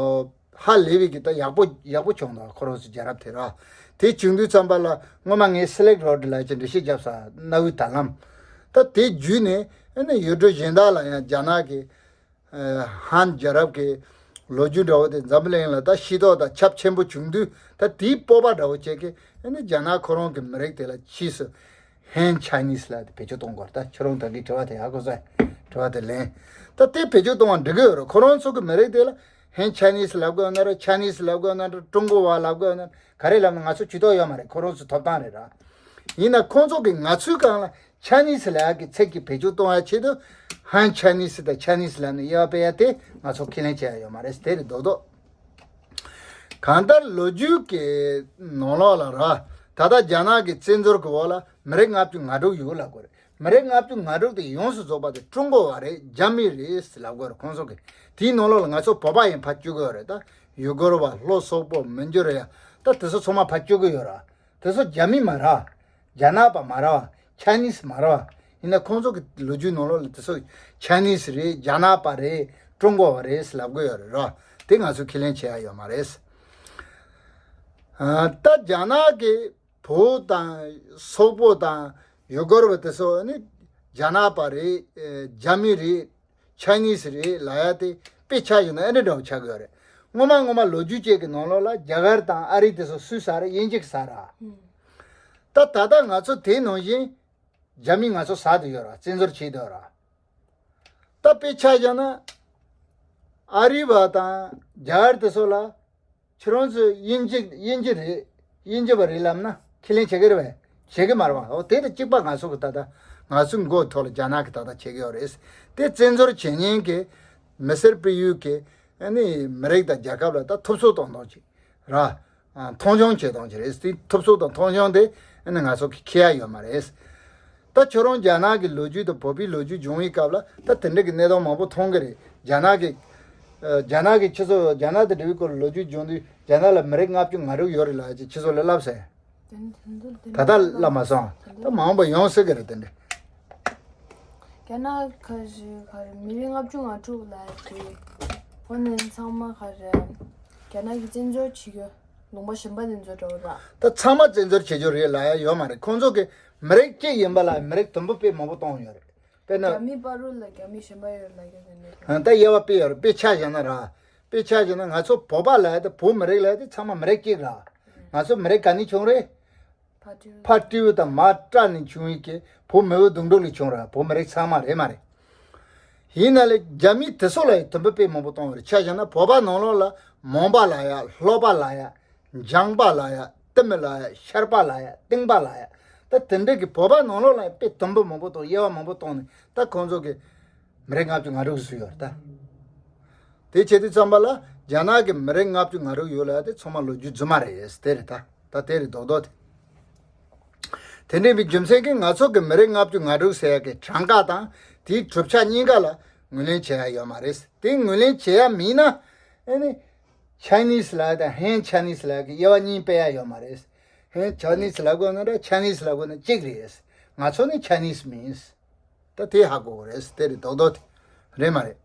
ཧ་ལས་པའི་གི་ད་ཡག་པོ་ཡག་པོ་བྱུང་འདུག་ཁོ་རང་ཚོ་རྒྱལ་རབས་དེ་ར། དེ་བྱུང་དུས་ཙམ་པ་ལ་སྔོན་མ་ངས་Silk Road་ལ་ཅིག་འགྲེལ་བཤད་བརྒྱབ་ས་གནའ་བོའི་དར་ལམ་ད་དེ་བརྒྱུད་ནས་ནི་ཡུལ་གྲུ་གཞན་དག་ལ་ཡང་རྒྱ་ནག་གི་ཧན་རྒྱལ་རབས་ཀྱི་ལོ་རྒྱུས་འདྲ་བོ་དེ་འཛམ་བུ་གླིང་ལ་ད་ཤེས་རྟོགས་དང་ཁྱབ་ཆེན་པོ་བྱུང་དུས་ད་དེའི་སྤོབས་པ་འདྲ་བོ་བྱས་ཀྱི་ཨ་ནི་རྒྱ་ནག་ཁོ་རང་གི་མི་རིགས་དེ་ལ་ཕྱིས་སུ་Han Chinese་ལབ་དེ་བེད་སྤྱོད་གཏོང་དགོས་རེད། ད་ཁྱོད་རང་ད་གིན་དྲི་བ་དེ་ཧ་གོ་སོང་། དྲི་བ་དེ་ལན། ད་དེ་བེད་སྤྱོད་གཏོང་བ་འགྲིག་གི་ཡོད་རེད། ཁོ་རང་ཚོ་གི་མི་རིགས་དེ་ལ་Han Chinese་ལབ་དགོས་ན་ར་Chinese་ལབ་དགོས་ན་ར་ཀྲུང་གོ་བ་ལབ་དགོས་ན་ར་ག་རེ་ལབ་ན་ང་ཚོ་ཇུས་གཏོགས་ཡོད་མ་རེད། ཁོ་རང་ཚོ་ཐོབ་ཐང་རེད་ར། ཡིན་ན་ཁོང་ཚོ་གི་ང་ཚོའི་སྒང་ལ་Chinese་ལབ་ཡག་གི་ཚིག་གི་བེད་སྤྱོད་གཏོང་ཡག་ཆེད་དུ་Han Chinese་དང་Chinese་ལབ་ནས་དབྱེ་བ་སྤེལ་ཡག་དེ་ང་ཚོ་ཁས་ལེན་བྱེད་ཡག་ཡོད་མ་རེད། དེ་རེད་རྡོག་རྡོག་གང་ལྟར་ལོ་རྒྱུས་ཀྱི་ནང་ལོགས་ལ་ར་ད་ལྟ་རྒྱ་ནག་གི་བཙན་འཛུལ་གྱི་འོག་ལ་མི་རིགས་ལྔ་བཅུ་ང་དྲུག་ཡོད་ལབ་དགོས་རེད། མི་རིགས་ལྔ་བཅུ་ང་དྲུག་དེ་ཡོངས་སུ་རྫོགས་པ་དེ་ཀྲུང་གོ་བ་རེད། རྒྱ་མི་རེད་ལབ་དགོས་རེད། ཁོང་ཚོ་གི་དེའི་ནང་ལོགས་ལ་ང་ཚོ་བོད་པ་ཡང་ཕར་བཅུག་གི་ཡོད་རེད། ད་ཡུ་གུར་བ་ལྷོ་སོག་པོ་མན་ཇུ་རི་ཡ་ད་དེ་ཚོ་ཚང་མ་ཕར་བཅུག་གི་ཡོད་ར། དེ་ཚོ་རྒྱ་མི་མ་ར། རྒྱ་ནག་པ་མ་ར་བ། ཆ་ནིས་མ་ར་བ། ཡིན་ན་ཁོང་ཚོ་གི་ལོ་རྒྱུས་ནང་ལོགས་ལ་དེ་ཚོ་ཆ་ནིས་རེད། རྒྱ་ནག་པ་རེད། ཀྲུང་གོ་བ་རེད་ལབ་གི་ཡོད་རེད་ར། དེ་ང་ཚོས་ཁས་ལེན་བྱེད་ཡ་ཡོད་མ་རེད། ཨ་ད་རྒྱ་ནག་གི་བོད་དང་སོག་པོ་དང་ཡུ་གུར་བ་དེ་ཚོ་ནི་རྒྱ་ནག་པ་རེད། རྒྱ་མི་རེད། ཆ་ནིས་རེད་ལབ་ཡ་དེ་དཔེ་ཆ་ཡིན་ན་ཨ་འདྲ་འདྲ་བོ་ཆགས་ཀྱི་ཡོད་རེད། སྔོན་མ་སྔོན་མ་ལོ་རྒྱུས་བཅས་ཀྱི་ནང་ལོགས་ལ་རྒྱ་གར་དང་ཨ་རི་དེ་ཚོ་སུས་ཟ་རེད། དབྱིན་ཇི་གིས་ཟ་ར། ད་ད་ལྟ་ང་ཚོ་དེ་ནང་བཞིན་རྒྱ་མིས་ང་ཚོ་ཟ་བསྡད་ཡོད་ར། བཙན་འཛུལ་བྱས་བསྡད་ཡོད་ར། ད་དཔེ་ཆ་བཞག་ན་ཨ་རི་བ་དང་རྒྱ་གར་དེ་ཚོ་ལ་ཁྱེད་རང་ཚོས་དབྱིན་ཇི་དབྱིན་ཇི་རེད། དབྱིན་ཇི་བ་རེད་ལབ་ན་ཁས་ལེན་བྱེད་ཀྱི་རེད་པས། བྱེད་ཀྱི་མ་རེད་པ། འོ་དེ་དང་གཅིག་པ་ང་ཚོ་གི་ད་ལྟ་ང་ཚོའི་མགོ་ཐོག་ལ་རྒྱ་ནག་གི་ད་ལྟ་བྱེད་ཀྱི་ཡོད་རེད། དེ་བཙན་འཛུལ་བྱེད་མཁན་གྱི་ མི་སེར་སྤེལ་ཡུལ་གྱི་ཨ་ནི་མི་རིགས་དང་རྒྱལ་ཁབ་ལ་ད་ཐུབ་ཚོད་གཏོང་སྟངས་ཅིག་ར། ཨ། མཐོང་ཆུང་བྱེད་སྟངས་ཅིག་རེད། དེ་ཐུབ་ཚོད་དང་མཐོང་ཆུང་དེ་ཨ་ནི་ང་ཚོ་གི་འཁྱེར་ཡ་ཡོད་མ་རེད། ད་ཁྱོད་རང་རྒྱ་ནག་གི་ལོ་རྒྱུས་དང་བོད་པའི་ལོ་རྒྱུས་སྦྱོང་བའི་སྐབས་ལ་ད་དེ་འདྲ་གི་གནས་སྟངས་མང་པོ་མཐོང་གི་རེད། རྒྱ་ནག་གི་ཨ། རྒྱ་ནག་གི་ཁྱེད་ཚོ་རྒྱ་ནག་དང་འབྲེལ་བའི་སྐོར་ལ་ལོ་རྒྱུས་སྦྱོང་དུས་རྒྱ་ནག་ལ་མི་རིགས་ལྔ་བཅུ་ང་དྲུག་ཡོད་རེད་ལབ་ཡ་ཅིག་ཁྱེད་ཚོ་ལ་ལབ་སོང་། དེ་དེ་འདུག་དེ་ད་ལྟ་འདུག་ལབ་མ་སོང་། དེ་ད་འདུག་མང་པོ་ཡོང་སྲིད་གི་རེད་དེ་འདྲ། རྒྱ་ནག་ཁ་ཤས་ཁ་རེ་མི་རིགས་ལྔ་བཅུ་ང་དྲུག་ལབ་ཡ་དེ། ཁོ་ནི་ཚང་མ་ཁ་རེ་རྒྱ་ནག་གི་བཙན་འཛུལ་བྱེད་རྒྱུ། ལུང་པ་གཞན་པ་དེ་ཚོ་འགྲོ་ར། ད་ཚང་མ་བཙན་འཛུལ་བྱེད་རྒྱུ་རེད་ལབ་ཡ་ཡོད་མ་རེད། ཁོང་ཚོ་གི་མི་རིགས་གཅིག་ཡིན་པ་ལ་མི་རིགས་དུམ་བུ་དཔེ་མང་པོ་གཏོང་ཡོད་རེད། དཔེར་ན། རྒྱ་མིའི་བར་དུ་ལ་རྒྱ་མི་གཞན་པ་ཡོད་ལབ་ཡ་དེ་འདྲ། ཨ། ད་དབྱེ་བ་དཔེ་ཡོད་རེད། དཔེ་ཆ་བཞག་ན་ར། དཔེ་ཆ་བཞག་ན་ང་ཚོ་བོད་པ་ལབ་ཡ་དེ་བོད་མི་རིགས་ལབ་ཡ་དེ་ཚང་མ་མི་རིགས་གཅིག་ར། ང་ཚོ་མི་རིགས་ག་ནས་བྱུང་རེད། ཕ་སྤྲེའུ། ཕ་སྤྲེའུ་དང་མ་སྤྲ་ནས་བྱུང་བའི་གི་བོད་མི་བོད་གདུང་དྲུག་ལས་བྱུང་ར། བོད་མི་རིགས་ཚང་མ་རེད་མ་རེད། ཡིན་ན་ལས་རྒྱ་མིས་དེ་ཚོ་ལ་ཡང་དུམ་བུ་དཔེ་མང་པོ་གཏོང་བ་རེད། ཆ་བཞག་ན་བོད་པ་ནང་ལོགས་ལ་མོན་པ་ལབ་ཡ། ལྷོ་པ་ལབ་ཡ། འཇང་པ་ལབ་ཡ། ཏི་མི་ལབ་ཡ། ཤར་པ་ལབ་ཡ། ཏིང་པ་ལབ་ཡ། ད་དེ་འདྲ་གི་བོད་པ་ནང་ལོགས་ལ་ཡང་དཔེ་དུམ་བུ་མང་པོ་གཏོང་། དབྱེ་བ་མང་པོ་གཏོང་ནས་ད་ཁོང་ཚོ་གི་མི་རིགས་ལྔ་བཅུ་ང་དྲུག་བཟོས་ཡོད་རེད་ད། དེ་བྱེད་དུས་ཙམ་པ་ལ་རྒྱ་ནག་གི་མི་རིགས་ལྔ་བཅུ་ང་དྲུག་ཡོད་ལབ་ཡ་དེ་ཚང་མ་ལོ་རྒྱུས་རྫུན་མ་རེད། དེ་རེད་ད། ད་དེ་རེད་རྡོག་རྡོག་དེ། དེ་འདྲ་ཡིན་པའི་རྒྱུ་མཚན་གྱིས་ང་ཚོ་གི་མི་རིགས་ལྔ་བཅུ་ང་དྲུག་ཟེར་ཡ་གི་གྲངས་ཀ་དང་དེའི་གྲུབ་ཆ་གཉིས་ཀ་ལ་ངོས་ལེན་བྱེད་ཡ་ཡོད་མ་རེད། དེ་ངོས་ལེན་བྱེད་ཡ་མིན་ན་ཨ་ནི་Chinese་ལབ་ཡ་དང་Han Chinese་ལབ་ཡ་གི་དབྱེ་བ་གཉིས་སྤེལ་ཡ་ཡོད་མ་རེད། Han Chinese་ལབ་དགོས་ན་འདྲ། Chinese་ལབ་དགོས་ན་གཅིག་རེད། ང་ཚོ་ནི་Chinese་མིན། ད་དེ་ཧ་གོ་དགོས་རེད། དེ་རེད་རྡོག་རྡོག་དེ་རེད་མ་རེད།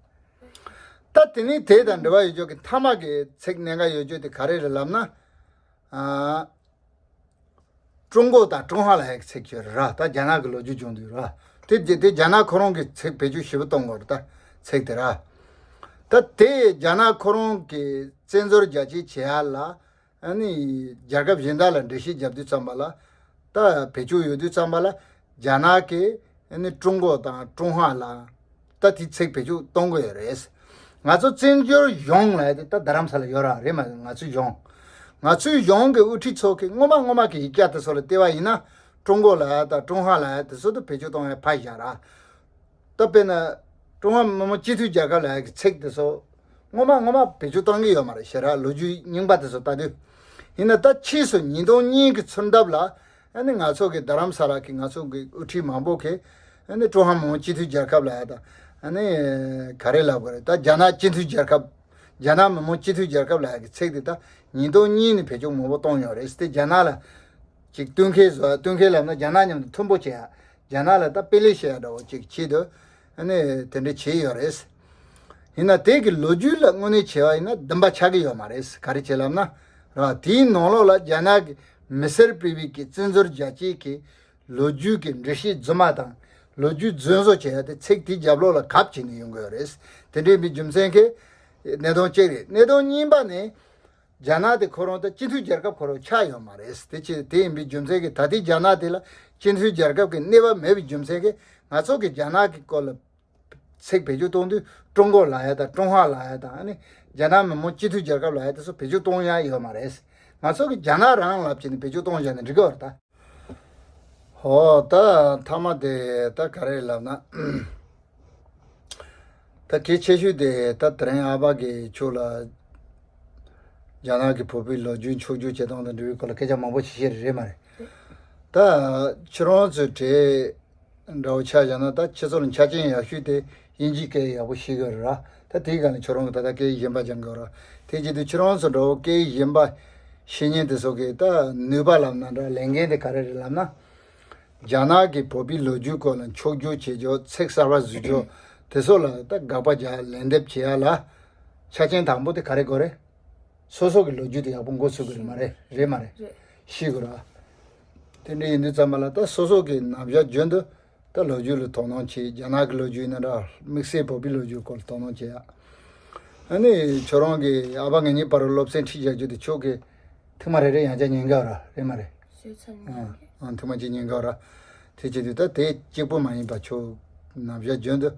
ད་དེ་ནས་དེ་དང་འབྲེལ་བ་ཡོད་ཅོག་གི་མཐའ་མ་གི་ཚིག་གནད་འགག་ཡོད་ཅོག་དེ་ག་རེ་རེད་ལབ་ན། ཨ། ཀྲུང་གོ་དང་ཀྲུང་ཧྭ་ལབ་ཡ་གི་ཚིག་ཅིག་ཡོད་རེད་ར། ད་རྒྱ་ནག་གི་ལོ་རྒྱུས་སྦྱོང་དུས་ར། དེ་དེ་དེ་རྒྱ་ནག་ཁོ་རང་གི་ཚིག་བེད་སྤྱོད་ཞིབ་པོ་གཏོང་དགོས་རེད། ད་ཚིག་དེ་ར། ད་དེ་རྒྱ་ནག་ཁོ་རང་གི་བཙན་འཛུལ་རྒྱ་སྐྱེད་བྱེད་ཡ་ལ། ཨ་ནི་རྒྱལ་ཁབ་གཞན་དག་ལ་འགྲེལ་བཤད་རྒྱབ་དུས་ཙམ་པ་ལ། ད་བེད་སྤྱོད་ཡོད་དུས་ཙམ་པ་ལ་རྒྱ་ནག་གིས་ཨ་ནི་ཀྲུང་གོ་དང་ཀྲུང་ཧྭ་ལ་ད་དེ་ཚིག་བེད་སྤྱོད་གཏོང་གི་ཡོད་རེད། ང་ཚོ་བཙན་བྱོལ་གཞུང་ལབ་ཡ་དེ་ད་རྡ་རམ་ས་ལ་ཡོད་ར་རེད་མ། ང་ཚོའི་གཞུང་། ང་ཚོའི་གཞུང་གི་དབུ་ཁྲིད་ཚོ་གིས་སྔོན་མ་སྔོན་མ་གི་ཡིག་ཆ་དེ་ཚོ་ལ་བལྟས་པ་ཡིན་ན་ཀྲུང་གོ་ལབ་ཡ་དང་ཀྲུང་ཧྭ་ལབ་ཡ་དེ་ཚོ་ད་བེད་སྤྱོད་གཏོང་ཡ་ཕར་བཞག་ར། ད་དཔེར་ན། ཀྲུང་ཧྭ་མི་དམངས་སྤྱི་མཐུན་རྒྱལ་ཁབ་ལབ་ཡ་གི་ཚིག་དེ་ཚོ་སྔོན་མ་སྔོན་མ་བེད་སྤྱོད་གཏོང་གི་ཡོད་མ་རེད་ཤེས་ར། ལོ་རྒྱུས་རྙིང་པ་དེ་ཚོ་ལྟ་དུས། ཡིན་ན་ད་ཕྱིས་སུ་ཉིས་སྟོང་གཉིས་ཀྱི་ཚུན་ཐབས་ལ་ཨ་ནི་ང་ཚོ་གི་རྡ་རམ་ས་ལ་གི་ང་ཚོ་གི་དབུ་ཁྲིད་མང་པོ་གིས་ཨ་ནི་ཀྲུང་ཧྭ་མི་དམངས་སྤྱི་མཐུན་རྒྱལ་ཁབ་ལབ་ཡ་དང་ཨ་ནི་ག་རེ་ལབ་དགོས་རེད། ད་རྒྱ་ནག་སྤྱི་མཐུན་རྒྱལ་ཁབ། རྒྱ་ནག་མི་དམངས་སྤྱི་མཐུན་རྒྱལ་ཁབ་ལབ་ཡ་གི་ཚིག་དེ་ད་ཉིས་སྟོང་གཉིས་ནས་བེད་སྤྱོད་མང་པོ་གཏོང་ཡོད་རེད། དེ་རྒྱ་ནག་ལ། ཅིག་བསྟུན་མཁས་བཟོ། བསྟུན་མཁས་ལབ་ན་རྒྱ་ནག་མཉམ་དུ་མཐུན་པོ་བྱེད་ཡ། རྒྱ་ནག་ལ་ད་དཔེ་ལེགས་བཤད་ཡ་འདྲ་བོ་ཅིག་ཆེད་དུ་ཨ་ནི་དེ་འདྲ་བྱས་ཡོད་རེད། ཡིན་ན་དེ་གི་ལོ་རྒྱུས་ལ་དངོས་གནས་བྱས་པ་ཡིན་ན་བདེན་པ་ཆགས་ཀྱི་ཡོད་མ་རེད། ག་རེ་བྱས་ལབ་ན་ར། དེའི་ནང་ལོགས་ལ་རྒྱ་ནག་གི་མི་སེར་སྤེལ་བའི་གི་བཙན་འཛུལ་རྒྱ་སྐྱེད་ཀྱི་ལོ་རྒྱུས་ཀྱི་འགྲེལ་བཤད་རྫུན་མ་དང་ལོ་རྒྱུས་རྫུན་བཟོ་བྱས་ཡ་དེ་ཚིག་དེའི་རྒྱབ་ལོགས་ལ་གབ་བྱས་ནས་ཡོང་གི་ཡོད་རེད། དེ་འདྲའི་མི་རྒྱུ་མཚན་གྱིས་གནད་དོན་གཅིག་རེད། གནད་དོན་གཉིས་པ་ནི། རྒྱ་ནག་དེ་ཁོ་རང་ད་སྤྱི་མཐུན་རྒྱལ་ཁབ་ཁོ་རང་ཆགས་ཡོད་མ་རེད། དེ་ཅི་དེ་ཡིན་པའི་རྒྱུ་མཚན་གྱིས་ད་ལྟའི་རྒྱ་ནག་དེ་ལ་སྤྱི་མཐུན་རྒྱལ་ཁབ་ཀྱི་གནས་བབ་མེད་པའི་རྒྱུ་མཚན་གྱིས་ང་ཚོ་གི་རྒྱ་ནག་གི་སྐོར་ལ་ཚིག་བེད་སྤྱོད་གཏོང་དུས་ཀྲུང་གོ་ལབ་ཡ་དང་ཀྲུང་ཧྭ་ལབ་ཡ་དང་ཨ་ནི་རྒྱ་ནག་མི་དམངས་སྤྱི་མཐུན་རྒྱལ་ཁབ་ལབ་ཡ་དེ་ཚོ་བེད་སྤྱོད་གཏོང་ཡ་ཡོད་མ་རེད། ང་ཚོ་གི་རྒྱ་ནག་རང་ལབ་བྱས་ནས་བེད་སྤྱོད་གཏོང་བཞག་ན་འགྲིག་གི་རེད་ད། ཧོ། ད་མཐའ་མ་དེ་ད་ག་རེ་ལབ་ན། ད་གལ་ཆེ་ཤོས་དེ་ད་དེ་རིང་ཨ་ཕ་གིས་ཁྱོད་ལ་རྒྱ་ནག་གི་བོད་པའི་ལོ་རྒྱུས་འཁྱོག་བརྗོད་བྱེད་སྟངས་དང་འབྲེལ་བའི་སྐོར་ལ་སྐད་ཆ་མང་པོ་ཞིག་བཤད་རེད་མ་རེད། ད་ཁྱོད་རང་ཚོའི་གྲས་འདྲ་བོ་ཆ་བཞག་ན་ད་ཁྱེད་ཚོ་ལ་ཆ་རྐྱེན་ཡག་ཤོས་དེ་དབྱིན་ཇིའི་སྐད་ཡག་པོ་ཤེས་དགོས་རེད་ར། ད་དེའི་སྒང་ལ་ཁྱོད་རང་གིས་ད་ལྟ་སྐད་ཡིག་གཞན་པ་སྦྱང་དགོས་ར། དེ་བྱེད་དུས་ཁྱོད་རང་ཚོ་འདྲ་བོ་སྐད་ཡིག་གཞན་པ་ཤེས་མཁན་དེ་ཚོ་གི་ད་ནུས་པ་ལབ་ན་འདྲ་ལས་འགན་དེ་ག་རེ་རེད་ལབ་ན། རྒྱ་ནག་གི་བོད་པའི་ལོ་རྒྱུས་སྐོར་ལ་འཁྱོག་བརྗོད་བྱེད་རྒྱུ་ཚིག་གསར་པ་བཟོ་རྒྱུ་དེ་ཚོ་ལ་ད་དགག་པ་རྒྱག་ལན་འདེབས་བྱེད་ཡ་ལ་ཆ་རྐྱེན་དང་པོ་དེ་ག་རེ་དགོས་རེད། སོ་སོ་གི་ལོ་རྒྱུས་དེ་ཡག་པོ་མགོ་ཚོས་དགོས་རེད་མ་རེད། རེད་མ་རེད། རེད། ཤེས་དགོས་ར། དེ་འདྲ་ཡིན་དུས་ཙམ་པ་ལ་ད་སོ་སོ་གི་ནམ་ཞག་རྒྱུན་དུ་ད་ལོ་རྒྱུས་ལ་དོ་སྣང་བྱེད། རྒྱ་ནག་གི་ལོ་རྒྱུས་ཡིན་ན་འདྲ་དམིགས་བསལ་བོད་པའི་ལོ་རྒྱུས་སྐོར་ལ་དོ་སྣང་བྱེད་ཡ། ཨ་ནི་ཁྱོད་རང་གི་ཨ་ཕ་ང་གཉིས་བར་སློབ་ཚན་ཁྲིད་རྒྱག་རྒྱུ་དེ་ཁྱོད་ཀྱི་ཐེངས་མ་རེ་རེ་ཡང་བསྐྱར་ཉན་ག་ར་རེད་མ་རེད། ཞེས་ཚ་ཉན་གི། ཨང་ཐེངས་མ་གཅིག་ཉན་ག་ར། དེ་བྱེད་དུས་ད་དེ་གཅིག་པུ་མ་ཡིན་པ་ཁྱོད་ནམ་ཞག་རྒྱུན་དུ་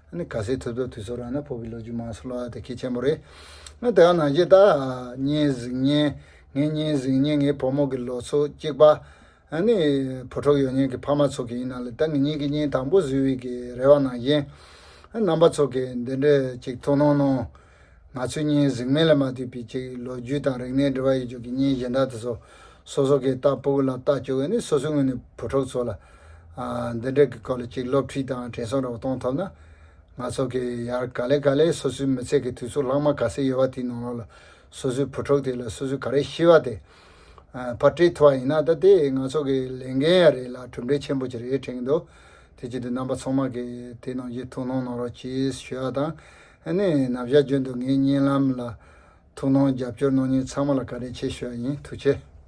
ཨ་ནི་ག་ཚོད་ཐུབ་ཐུབ་དུས་ཚོད་རག་ན་བོད་པའི་ལོ་རྒྱུས་མང་ཙམ་ཀློག་ཡ་དེ་གལ་ཆེན་པོ་རེད། ང་དེ་ག་ནང་བཞིན་ད་བརྙན་གཟིགས་མཁན་ངའི་བརྙན་གཟིགས་མཁན་ངའི་བུ་མོ་གི་ལོ་ཚོད་གཅིག་པ། ཨ་ནི་བུ་ཕྲུག་ཡོད་མཁན་གྱི་ཕ་མ་ཚོ་གི་ཡིན་ན་ལ་ད་ངེད་གཉིས་ཀྱི་བརྙན་དང་པོ་བཟོས་པའི་གི་རེ་བ་ནང་བཞིན་ རྣམ་པ་ཚོ་གིས་འདི་འདྲའི་ཅིག་ཐུགས་སྣང་གནང་། ང་ཚོའི་བརྙན་གཟིགས་མིན་ལ་མ་ལྟོས་པའི་ཅིག་ལོ་རྒྱུས་དང་རིག་གནས་འབྲེལ་བ་ཡོད་རྒྱུ་གི་བརྙན་གཞན་དག་དེ་ཚོ་སོ་སོ་གི་ལྟ་སྤུ་གུ་ལ་ལྟ་བཅུག་གི་ནི་སོ་སོའི་ངོས་ནས་བུ་ཕྲུག་ཚོ་ལ་ཨ་འདི་འདྲའི་གི་སྐོར་ལ་ཅིག་སློབ་ཁྲིད་དང་དྲན་གསོ་འདྲ་བོ་གཏོང་ཐུབ་ན། ང་ཚོ་གི་ཡར་ག་ལེ་ག་ལེ་སོ་སོའི་མི་ཚེ་གི་དུས་ཚོད་ལྷག་མ་ག་ཚོད་ཡོད་པ་དེའི་ནང་ལོགས་ལ་སོ་སོའི་བུ་ཕྲུག་དེ་ལ་སོ་སོའི་ག་རེ་ཤེས་པ་དེ་ཨ་ཕར་སྤྲད་ཐུབ་པ་ཡིན་ན། ད་དེ་ང་ཚོ་གི་ལས་འགན་ཡང་རེད་ལ་གྲུབ་འབྲས་ཆེན་པོ་ཅིག་རེད་དྲན་གྱི་འདུག་དེ་བྱེད་དུས་རྣམ་པ་ཚང་མ་གིས་དེ་ནང་བཞིན་ཐུགས་སྣང་གནང་རོགས་གྱིས་ཞུ་བ་དང་། ཨ་ནི་ནམ་ཞག་རྒྱུན་དུ་ངའི་བརྙན་ལམ་ལ་ཐུགས་སྣང་རྒྱབ་སྐྱོར་གནང་མཁན་ཚང་མ་ལ་བཀའ་དྲིན་ཆེ་ཞུ་བ་ཡིན། ཐུགས་རྗེ་ཆེ།